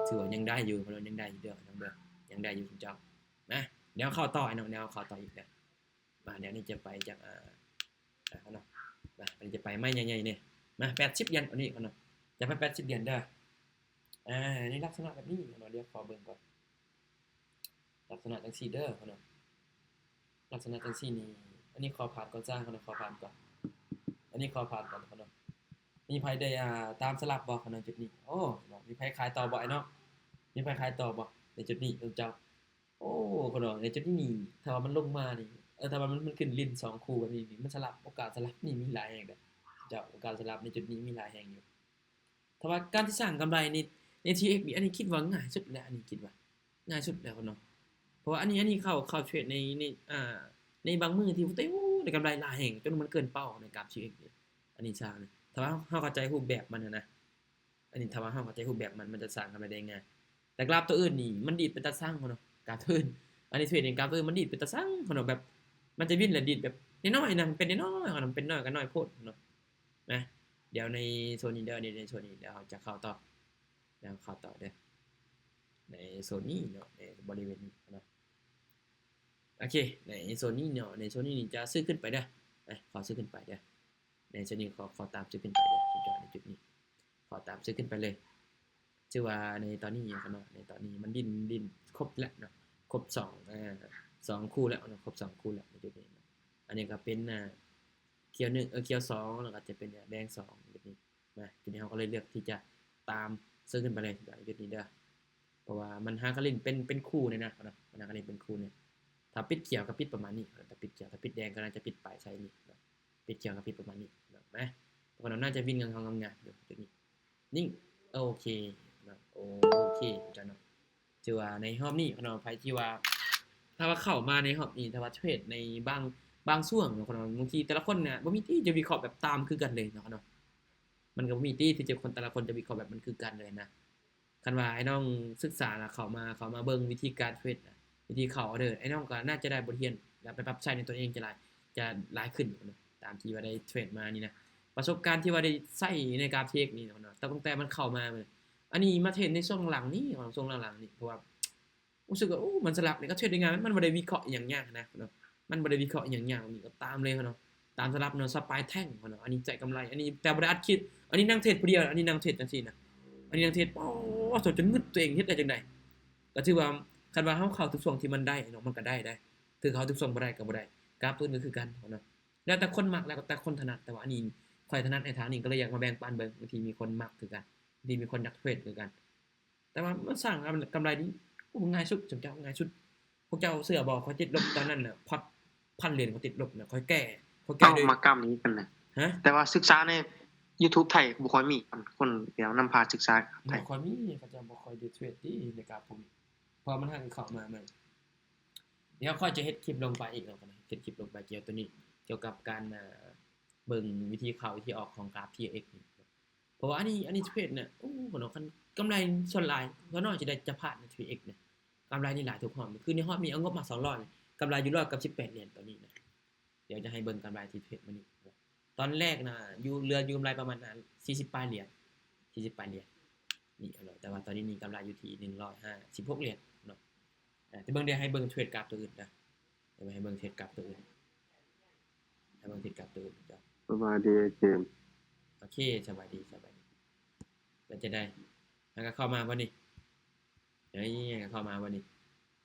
ຖືວ່າຍັງໄດ້ຢູ່ເນາະ ຍັງໄດ້ຢູ່ເດີ ຍັງໄດ້ ຍັງໄດ້ຢູ່ທຸກເຈົ້າ ນະ. ດຽວເຂົ້າຕໍ່ເນາະ ດຽວເຂົ້າຕໍ່ອີກເດີ ມາ ດຽວນີ້ຈະໄປຈາກ ອ່າ ອ່າ ເນາະ ມາ ອັນນີ້ຈະໄປໄມ້ໃຫຍ່ໆນີ້ ມາ ແປດສິບຫຼຽນ ອັນນີ້ເນາະ ຈະໄປແປດສິບຫຼຽນເດີ. ອ່າ ໃນລັກສະນະແບບນີ້ເນາະ ດຽວຂໍເບິ່ງກ່ອນ ລັກສະນະຈັ່ງຊີ້ເດີເນາະ ລັກສະນະຈັ່ງຊີ້ນີ້ ອັນນີ້ຂໍຜ່ານກ່ອນຊະເນາະ ຂໍຜ່ານກ່ອນ ອັນນີ້ຂໍຜ່ານກ່ອນເນາະ. ມີໃຜໄດ້ ອ່າ ຕາມສະຫຼັບບໍ່ເນາະ ຈຸດນີ້? ໂອ້ ເນາະ ມີໃຜຂາຍຕໍ່ບໍ່ອ້າຍນ້ອງ? ມີໃຜຂາຍຕໍ່ບໍ່ໃນຈຸດນີ້ເຈົ້າ? ໂອ້ ເນາະ ໃນຈຸດນີ້ນີ້ ຖ້າວ່າມັນລົງມານີ້ ເອີ ຖ້າວ່າມັນ ມັນຂຶ້ນຫຼິ້ນສອງຄູ່ແບບນີ້ນີ້ ມັນສະຫຼັບ ໂອກາດສະຫຼັບນີ້ມີຫຼາຍແຮງເດີເຈົ້າ ໂອກາດສະຫຼັບໃນຈຸດນີ້ມີຫຼາຍແຮງຢູ່. ຖ້າວ່າການທີ່ສ້າງກຳໄລໃນ ໃນ ທີເອັກ ນີ້ ອັນນີ້ຄິດວ່າງ່າຍສຸດແລ້ວ ອັນນີ້ຄິດວ່າງ່າຍສຸດແລ້ວເນາະ ເພາະວ່າອັນນີ້ ອັນນີ້ເຂົ້າ ເຂົ້າເທຣດໃນ ໃນ ອ່າ ໃນບາງມື້ທີ່ ໂອ້ ໄດ້ກຳໄລຫຼາຍແຮງ ຈົນມັນເກີນເປົ້າໃນກາບ ທີເອັກ ນີ້ ອັນນີ້ສ້າງນະ ຖ້າວ່າເຮົາ ເຮົາເຂົ້າໃຈຮູບແບບມັນຫັ້ນນະ ອັນນີ້ຖ້າວ່າເຮົາເຂົ້າໃຈຮູບແບບມັນ ມັນຈະສ້າງກຳໄລໄດ້ງ່າຍ. ແຕ່ກາບຕົວອື່ນນີ້ມັນດີດເປັນຕາຊັງເນາະ ກາບຕົວອື່ນ ອັນນີ້ເທຣດໃນກາບຕົວອື່ນມັນດີດເປັນຕາຊັງເນາະ ແບບມັນຈະວິນແລ້ວດີດແບບນ້ອຍໆນະ ເປັນນ້ອຍໆເນາະ ເປັນນ້ອຍກໍນ້ອຍໂພດເນາະ ນະ. ດຽວໃນໂຊນນີ້ເດີ ດຽວໃນໂຊນນີ້ ດຽວເຮົາຈະເຂົ້າຕໍ່ ດຽວເຂົ້າຕໍ່ເດີ ໃນໂຊນນີ້ເນາະ ໃນບໍລິເວນນີ້ເນາະ. ໂອເຄ ໃນໂຊນນີ້ເນາະ ໃນໂຊນນີ້ຈະຊື້ຂຶ້ນໄປເດີ ນະ ຂໍຊື້ຂຶ້ນໄປເດີ ໃນໂຊນນີ້ຂໍ ຂໍຕາມຊື້ຂຶ້ນໄປເດີ ຈຸດນີ້ ຂໍຕາມຊື້ຂຶ້ນໄປເລີຍ. ຖືວ່າໃນຕອນນີ້ເນາະ ໃນຕອນນີ້ມັນດິ້ນ ດິ້ນຄົບແລ້ວເນາະ ຄົບສອງ ເອີ ສອງຄູ່ແລ້ວເນາະ ຄົບສອງຄູ່ແລ້ວໃນຈຸດນີ້ເນາະ. ອັນນີ້ກໍເປັນ ອ່າ ຂຽວໜຶ່ງ ເອີ ຂຽວສອງ ແລ້ວກໍຈະເປັນແດງສອງ ແບບນີ້ນະ. ຈຸດນີ້ເຮົາກໍເລີຍເລືອກທີ່ຈະຕາມເຊິ່ງຂຶ້ນໄປເລີຍ ຈຸດນີ້ເດີ ເພາະວ່າມັນຫາກໍຫຼິ້ນເປັນ ເປັນຄູ່ນີ້ນະ ມັນຫາກໍຫຼິ້ນເປັນຄູ່ນີ້. ຖ້າປິດຂຽວກໍປິດປະມານນີ້ ຖ້າປິດຂຽວ ຖ້າປິດແດງກໍໜ້າຈະປິດປາຍໃສ່ນີ້ເນາະ ປິດຂຽວກໍປິດປະມານນີ້ເນາະ ນະ. ເພາະວ່າໜ້າຈະວິນງາມໆ ຈຸດນີ້ ນິ່ງ ໂອເຄເນາະ ໂອເຄເຈົ້າເນາະ. ຖືວ່າໃນຮອບນີ້ເນາະ ໃຜທີ່ວ່າ ຖ້າວ່າເຂົ້າມາໃນຮອບນີ້ ຖ້າວ່າເທຣດໃນບາງ ບາງຊ່ວງເນາະ ບາງທີແຕ່ລະຄົນນະ ບໍ່ມີທີ່ຈະວິເຄາະແບບຕາມຄືກັນເລີຍເນາະ ມັນກໍບໍ່ມີທີ່ ທີ່ຈະຄົນ ແຕ່ລະຄົນຈະວິເຄາະແບບມັນຄືກັນເລີຍນະ. ຄັນວ່າອ້າຍນ້ອງສຶກສາແລ້ວເຂົ້າມາ ເຂົ້າມາເບິ່ງວິທີການເທຣດນະ ວິທີເຂົ້າອອເດີ ອ້າຍນ້ອງກໍໜ້າຈະໄດ້ບົດຮຽນ ແລ້ວໄປປັບໃຊ້ໃນຕົວເອງຈະຫຼາຍ ຈະຫຼາຍຂຶ້ນເນາະ ຕາມທີ່ວ່າໄດ້ເທຣດມານີ້ນະ. ປະສົບການທີ່ວ່າໄດ້ໃຊ້ໃນກາບ ທີເອັກ ນີ້ເນາະ ຕັ້ງແຕ່ມັນເຂົ້າມາ ອັນນີ້ມາເທຣດໃນຊ່ວງຫຼັງນີ້ເນາະ ຊ່ວງຫຼັງໆນີ້ ເພາະວ່າ ຮູ້ສຶກວ່າ ໂອ້ ມັນສະຫຼັບນີ້ກໍເທຣດໄດ້ງ່າຍ ມັນບໍ່ໄດ້ວິເຄາະອີ່ຫຍັງຍາກນະ ມັນບໍ່ໄດ້ວິເຄາະອີ່ຫຍັງຍາກ ນີ້ກໍຕາມເລີຍເນາະ ຕາມສະຫຼັບເນາະ ສະປາຍແທ່ງເນາະ. ອັນນີ້ໃຈກຳໄລ ອັນນີ້ແຕ່ບໍ່ໄດ້ອັດຄລິບ ອັນນີ້ນັ່ງເທຣດຜູ້ດຽວ ອັນນີ້ນັ່ງເທຣດຈັ່ງຊີ້ນະ ອັນນີ້ນັ່ງເທຣດ ໂອ້ ຈົນງຶດ ຕົວເອງເຮັດໄດ້ຈັ່ງໃດ. ກໍຖືວ່າຄັນວ່າເຮົາເຂົ້າທຸກຊ່ວງທີ່ມັນໄດ້ເນາະ ມັນກໍໄດ້ໄດ໋ ຖືເຂົ້າທຸກຊ່ວງບໍ່ໄດ້ກໍບໍ່ໄດ້. ກາບອື່ນກໍຄືກັນເນາະ ແລ້ວແຕ່ຄົນມັກ ແລ້ວແຕ່ຄົນຖະໜັດ ແຕ່ວ່າອັນນີ້ຂ້ອຍຖະໜັດໃນທາງນີ້ ກໍເລີຍຢາກມາແບ່ງປັນເບິ່ງ ບາງທີມີຄົນມັກຄືກັນ ບາງທີມີຄົນຢາກເທຣດຄືກັນ ແຕ່ວ່າມັນສ້າງກຳ ກຳໄລດີ ໂອ້ ງ່າຍສຸດ ເຈົ້າ ງ່າຍສຸດ. ພວກເຈົ້າເຊື່ອບໍ່ ຂ້ອຍຕິດລົບຕອນນັ້ນນະ ພັນ ພັນຫຼຽນ ຂ້ອຍຕິດລົບນະ ຂ້ອຍແກ້ ຂ້ອຍແກ້ໂດຍ ເອົາມາກຳນີ້ກັນນະ ຮະ ແຕ່ວ່າສຶກສາໃນຢູທູບໄທບໍ່ຄ່ອຍມີ ຄົນດຽວນຳພາສຶກສາໄທ ບໍ່ຄ່ອຍມີ ເຂົາເຈົ້າບໍ່ຄ່ອຍໄດ້ເທຣດຕິໃນກາບພວກນີ້ ເພາະວ່າມັນຫາກເຂົ້າມາໃໝ່. ດຽວຂ້ອຍຈະເຮັດຄລິບລົງໄປອີກເນາະ ເຮັດຄລິບລົງໄປກ່ຽວຕົວນີ້ ກ່ຽວກັບການ ເອີ ເບິ່ງວິທີເຂົ້າ ວິທີອອກຂອງກາບ ທີເອັກ ນີ້. ເພາະວ່າອັນນີ້ ອັນນີ້ເທຣດນະ ໂອ້ ເນາະ ຄັນກຳໄລສ່ວນຫຼາຍ ສ່ວນໜ້ອຍຈະໄດ້ ຈະພາດໃນ ທີເອັກ ນະ ກຳໄລນີ້ຫຼາຍທຸກຮອບ ຄືໃນຮອບນີ້ເອົາງົບມາສອງຮ້ອຍ ກຳໄລຢູ່ຮ້ອຍກັບສິບແປດຫຼຽນຕອນນີ້ນະ. ດຽວຈະໃຫ້ເບິ່ງກຳໄລທີ່ເທຣດມື້ນີ້ ຕອນແລກນະ ຢູ່ ເຫຼືອຢູ່ກຳໄລປະມານ ອ່າ ສີ່ສິບປາຍຫຼຽນ ສີ່ສິບປາຍຫຼຽນນີ້ເນາະ ແຕ່ວ່າຕອນນີ້ນີ້ກຳໄລຢູ່ທີ່ໜຶ່ງຮ້ອຍຫ້າສິບຫົກຫຼຽນເນາະ. ແຕ່ເບິ່ງ ດຽວໃຫ້ເບິ່ງເທຣດກາບຕົວອື່ນນະ ດຽວໃຫ້ເບິ່ງເທຣດກາບຕົວອື່ນ ໃຫ້ເບິ່ງເທຣດກາບຕົວອື່ນເຈົ້າ. ສະບາຍດີເຈມ. ໂອເຄ ສະບາຍດີ ສະບາຍດີ. ເປັນຈັ່ງໃດ ຫາກໍເຂົ້າມາບໍ່ນີ້? ເອີຍ ຫາກໍເຂົ້າມາບໍ່ນີ້?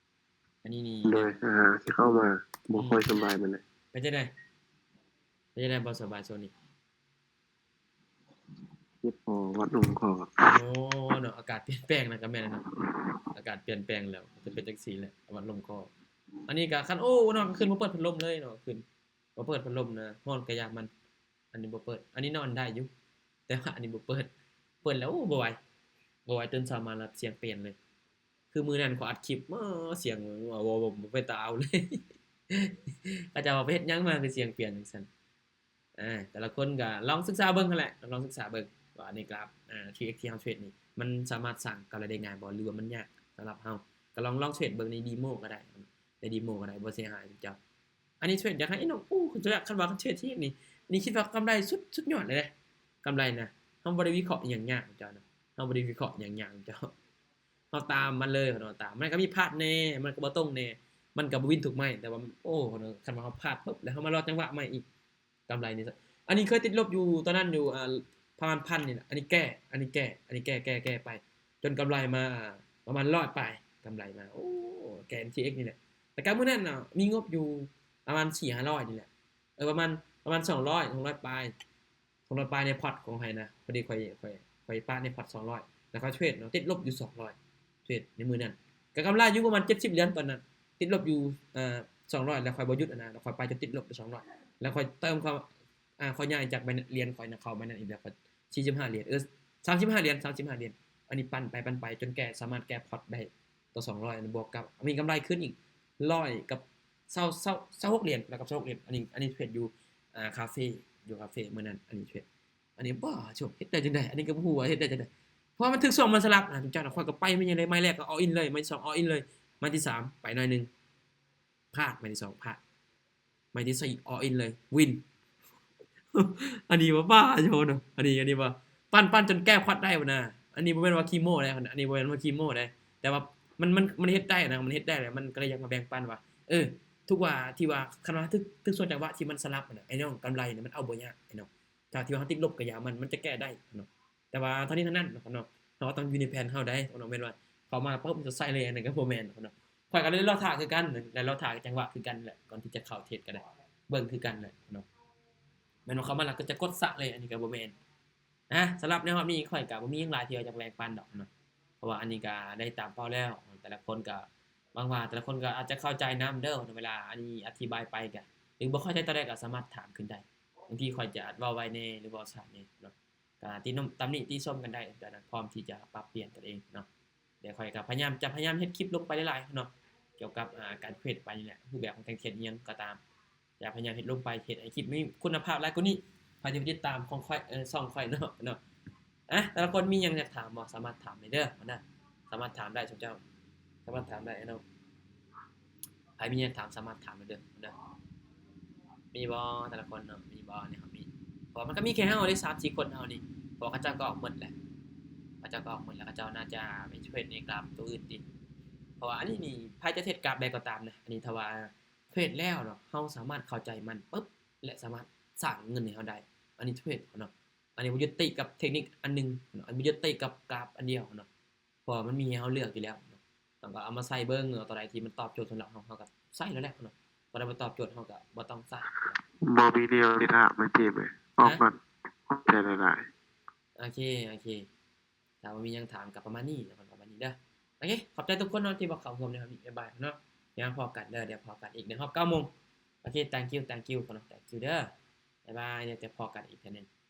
ອັນນີ້ນີ້ ໂດຍ ຫາຊິເຂົ້າມາ ບໍ່ຄ່ອຍສະບາຍປານໃດ. ເປັນຈັ່ງໃດ ເປັນຈັ່ງໃດ ບໍ່ສະບາຍຊ່ວງນີ້? ເຈັບຄໍ ຫວັດລົມຄໍ. ໂອ້ ເນາະ ອາກາດປ່ຽນແປງນະ ກໍແມ່ນແລ້ວເນາະ ອາກາດປ່ຽນແປງແລ້ວ ຈະເປັນຈັ່ງຊີ້ແຫຼະ ຫວັດລົມຄໍ. ອັນນີ້ກໍຄັນ ໂອ້ ນອນກາງຄືນບໍ່ເປີດພັດລົມເລີຍເນາະ ຄືນບໍ່ເປີດພັດລົມນະ ຮ້ອນກະຢ່າມັນ. ອັນນີ້ບໍ່ເປີດ ອັນນີ້ນອນໄດ້ຢູ່ ແຕ່ວ່າອັນນີ້ບໍ່ເປີດ ເປີດແລ້ວ ໂອ້ ບໍ່ໄຫວ ບໍ່ໄຫວ ຕື່ນເຊົ້າມາແລ້ວສຽງປ່ຽນເລີຍ. ຄືມື້ນັ້ນຂ້ອຍອັດຄລິບ ໂອ້ ສຽງ ໂອ້ ບໍ່ເປັນຕາເອົາເລີຍ ເຂົາເຈົ້າວ່າໄປເຮັດຫຍັງມາຄືສຽງປ່ຽນຈັ່ງຊັ້ນ. ອ່າ ແຕ່ລະຄົນກໍລອງສຶກສາເບິ່ງຫັ້ນແຫຼະ ລອງສຶກສາເບິ່ງວ່າໃນກາບ ອ່າ ທີເອັກ ທີ່ເຮົາເທຣດນີ້ ມັນສາມາດສ້າງກຳໄລໄດ້ງ່າຍບໍ່ ຫຼືວ່າມັນຍາກສຳລັບເຮົາ. ກໍລອງ ລອງເທຣດເບິ່ງໃນເດໂມກໍໄດ້ ໃນເດໂມກໍໄດ້ ບໍ່ເສຍຫາຍເຈົ້າ. ອັນນີ້ເທຣດຢາກໃຫ້ນ້ອງ ໂອ້ ຄັນວ່າເທຣດທີ່ນີ້ ນີ້ຄິດວ່າກຳໄລສຸດ ສຸດຍອດເລີຍເດ້ ກຳໄລນະ. ເຮົາບໍ່ໄດ້ວິເຄາະອີ່ຫຍັງຍາກເຈົ້ານະ ເຮົາບໍ່ໄດ້ວິເຄາະອີ່ຫຍັງຍາກເຈົ້າ. ເຮົາຕາມມັນເລີຍເນາະ ຕາມ ມັນກໍມີພາດແດ່ ມັນກໍບໍ່ຕົງແດ່ ມັນກໍບໍ່ວິນທຸກໄມ້ ແຕ່ວ່າ ໂອ້ ຄັນວ່າເຮົາພາດປຶບ ແລ້ວເຮົາມາລໍຈັງຫວະໃໝ່ອີກ ກຳໄລນີ້ ອັນນີ້ເຄີຍຕິດລົບຢູ່ຕອນນັ້ນຢູ່ ອ່າ ປະມານພັນນີ້ແຫຼະ ອັນນີ້ແກ້ ອັນນີ້ແກ້ ອັນນີ້ແກ້ ແກ້ ແກ້ໄປ ຈົນກຳໄລມາປະມານຮ້ອຍປາຍ ກຳໄລມາ ໂອ້ ແກ່ ເອັມທີເອັກ ນີ້ແຫຼະ. ແຕ່ກໍມື້ນັ້ນນະ ມີງົບຢູ່ປະມານສີ່ຫ້າຮ້ອຍນີ້ແຫຼະ ເອີ ປະມານ ປະມານສອງຮ້ອຍ ສອງຮ້ອຍປາຍ ສອງຮ້ອຍປາຍໃນພອດຂອງຂ້ອຍນະ. ພໍດີຂ້ອຍ ຂ້ອຍ ຂ້ອຍປະໃນພອດສອງຮ້ອຍ ແລ້ວຂ້ອຍເທຣດເນາະ ຕິດລົບຢູ່ສອງຮ້ອຍ ເທຣດໃນມື້ນັ້ນ ກໍກຳໄລຢູ່ປະມານເຈັດສິບຫຼຽນຕອນນັ້ນ ຕິດລົບຢູ່ ເອີ ສອງຮ້ອຍ ແລ້ວຂ້ອຍບໍ່ຢຸດຫັ້ນນະ ແລ້ວຂ້ອຍໄປຈົນຕິດລົບຢູ່ສອງຮ້ອຍ ແລ້ວຂ້ອຍເຕີມເຂົ້າ ອ່າ ຂ້ອຍຍ້າຍຈາກ Binance ຫຼຽນຂ້ອຍນະ ເຂົ້າ Binance ອີກ ແລ້ວຂ້ອຍ ສີ່ສິບຫ້າຫຼຽນ ເອີ ສາມສິບຫ້າຫຼຽນ ສາມສິບຫ້າຫຼຽນ ອັນນີ້ປັ່ນໄປປັ່ນໄປຈົນແກ່ ສາມາດແກ່ພອດໄດ້ຕໍ່ສອງຮ້ອຍ ອັນນີ້ບວກກັບ ມີກຳໄລຄືນອີກຮ້ອຍກັບຊາວ ຊາວ ຊາວຫົກຫຼຽນ ແລ້ວກັບຊາວຫົກຫຼຽນ. ອັນນີ້ ອັນນີ້ເທຣດຢູ່ ອ່າ ຄາເຟ ຢູ່ຄາເຟມື້ນັ້ນ ອັນນີ້ເທຣດ ອັນນີ້ ບ້າ ໂທ້ ເຮັດໄດ້ຈັ່ງໃດ? ອັນນີ້ກໍບໍ່ຮູ້ວ່າເຮັດໄດ້ຈັ່ງໃດ ເພາະວ່າມັນຖືກຊ່ວງມັນສະຫຼັບນະ ເຈົ້ານະ. ຂ້ອຍກໍໄປໄມ້ໃຫຍ່ເລີຍ ໄມ້ແລກກໍ all in ເລີຍ ໄມ້ສອງ all in ເລີຍ ໄມ້ທີສາມໄປໜ້ອຍໜຶ່ງ ພາດ ໄມ້ທີສອງພາດ ໄມ້ທີສີ່ all in ເລີຍ ວິນ. ອັນນີ້ວ່າບ້າໂທເນາະ ອັນນີ້ ອັນນີ້ວ່າ ປັ່ນ ປັ່ນຈົນແກ້ພອດໄດ້ພຸ້ນນະ. ອັນນີ້ບໍ່ແມ່ນວ່າຂີ້ໂມ້ເດ້ ອັນນີ້ບໍ່ແມ່ນວ່າຂີ້ໂມ້ເດ້ ແຕ່ວ່າມັນ ມັນ ມັນເຮັດໄດ້ນະ ມັນເຮັດໄດ້ແຫຼະ ມັນກໍເລີຍຢາກມາແບ່ງປັນວ່າ ເອີ ຖືກວ່າ ທີ່ວ່າ ຄັນວ່າຖືກ ຖືກຊ່ວງຈັງຫວະທີ່ມັນສະຫຼັບນະ ໄອ້ນ້ອງ ກຳໄລນະ ມັນເອົາບໍ່ຍາກ ໄອ້ນ້ອງ. ຖ້າທີ່ວ່າເຮົາຕິດລົບກໍຢ່າ ມັນ ມັນຈະແກ້ໄດ້ເນາະ. ແຕ່ວ່າທັງນີ້ທັງນັ້ນເນາະ ເຮົາກໍຕ້ອງຢູ່ໃນແຜນເຮົາໄດ້ເນາະ ແມ່ນວ່າເຂົ້າມາປຶບຈະໃສ່ເລີຍ ອັນນັ້ນກໍບໍ່ແມ່ນເນາະ. ຂ້ອຍກໍໄດ້ລໍຖ້າຄືກັນ ແລະ ລໍຖ້າຈັງຫວະຄືກັນແຫຼະ ກ່ອນທີ່ຈະເຂົ້າເທຣດກໍໄດ້ ເບິ່ງຄືກັນແຫຼະເນາະ. ແມ່ນວ່າເຂົ້າມາແລ້ວກໍຈະກົດສະເລີຍ ອັນນີ້ກໍບໍ່ແມ່ນ. ນະ ສຳລັບໃນຮອບນີ້ຂ້ອຍກໍບໍ່ມີຫຍັງຫຼາຍທີ່ວ່າຈະແບ່ງປັນດອກເນາະ ເພາະວ່າອັນນີ້ກໍໄດ້ຕາມເປົ້າແລ້ວ. ແຕ່ລະຄົນກໍ ຫວັງວ່າແຕ່ລະຄົນກໍອາດຈະເຂົ້າໃຈນຳເດີ ເວລາອັນນີ້ອະທິບາຍໄປກໍ ຫຼືບໍ່ເຂົ້າໃຈຕົວໃດກໍສາມາດຖາມຂຶ້ນໄດ້. ບາງທີຂ້ອຍຈະອາດເວົ້າໄວແດ່ ຫຼືເວົ້າຊ້າແດ່ເນາະ ກໍຕິ ຕຳໜິຕິຊົມກັນໄດ້ ແຕ່ພຮ້ອມທີ່ຈະປັບປ່ຽນຕົນເອງເນາະ. ດຽວຂ້ອຍກໍພະຍາຍາມ ຈະພະຍາຍາມເຮັດຄລິບລົງໄປຫຼາຍໆເນາະ ກ່ຽວກັບ ອ່າ ການເທຣດໄປນີ້ແຫຼະ ຮູບແບບຂອງການເທຣດອີ່ຫຍັງກໍຕາມ ຈະພະຍາຍາມເຮັດລົງໄປ ເຮັດໃຫ້ຄລິບມີຄຸນນະພາບຫຼາຍກວ່ານີ້. ໃຜທີ່ບໍ່ຕິດຕາມຂອງຂ້ອຍ ເອີ ຊ່ອງຂ້ອຍເນາະ ເນາະ ອ່ະ ແຕ່ລະຄົນມີຫຍັງຢາກຖາມບໍ່ ສາມາດຖາມໄດ້ເດີເນາະ ສາມາດຖາມໄດ້ ຊຸມເຈົ້າສາມາດຖາມໄດ້ເນາະ. ໃຜມີຫຍັງຖາມສາມາດຖາມໄດ້ເດີ ເດີ ມີບໍ່ ແຕ່ລະຄົນເນາະ ມີບໍ່ ໃນເຮົາມີ ເພາະວ່າມັນກໍມີແຄ່ເຮົາເດ້ ສາມສີ່ຄົນເຮົານີ້ ເພາະວ່າເຂົາເຈົ້າກໍອອກໝົດແຫຼະ ເຂົາເຈົ້າກໍອອກໝົດແລ້ວ ເຂົາເຈົ້າໜ້າຈະໄປເທຣດໃນກຣາຟຕົວອື່ນຕິ ເພາະວ່າອັນນີ້ນີ້ ໃຜຈະເທຣດກຣາຟໃດກໍຕາມນະ ອັນນີ້ຖ້າວ່າເທຣດແລ້ວເນາະ ເຮົາສາມາດເຂົ້າໃຈມັນປຶບ ແລະ ສາມາດສ້າງເງິນໃຫ້ເຮົາໄດ້ ອັນນີ້ເທຣດເນາະ. ອັນນີ້ບໍ່ຍຶດຕິດກັບເທັກນິກອັນໜຶ່ງເນາະ ບໍ່ຍຶດຕິດກັບກຣາຟອັນດຽວເນາະ ເພາະວ່າມັນມີໃຫ້ເຮົາເລືອກຢູ່ແລ້ວເນາະ. ເຮົາກໍເອົາມາໃສ່ເບິ່ງເນາະ ຕົວໃດທີ່ມັນຕອບໂຈດສຳລັບເຮົາ ເຮົາກໍໃສ່ໂລດແຫຼະເນາະ ຕົວໃດບໍ່ຕອບໂຈດເຮົາກໍບໍ່ຕ້ອງໃສ່. ບໍ່ມີແນວທີ່ຖາມມາເຈມເອີຍ ອອກກ່ອນ ຂອບໃຈຫຼາຍໆ. ໂອເຄ ໂອເຄ ຖ້າບໍ່ມີຫຍັງຖາມກໍປະມານນີ້ເນາະ ປະມານນີ້ເດີ. ໂອເຄ ຂອບໃຈທຸກຄົນເນາະທີ່ມາເຂົ້າຮ່ວມໃນຮອບນີ້ ບາຍບາຍເນາະ. ດຽວພໍ້ກັນເດີ ດຽວພໍ້ກັນອີກໃນຮອບເກົ້າໂມງ. ໂອເຄ thank you thank you ເນາະ thank you ເດີ ບາຍບາຍ ດຽວຈະພໍ້ກັນອີກເທື່ອໜຶ່ງ.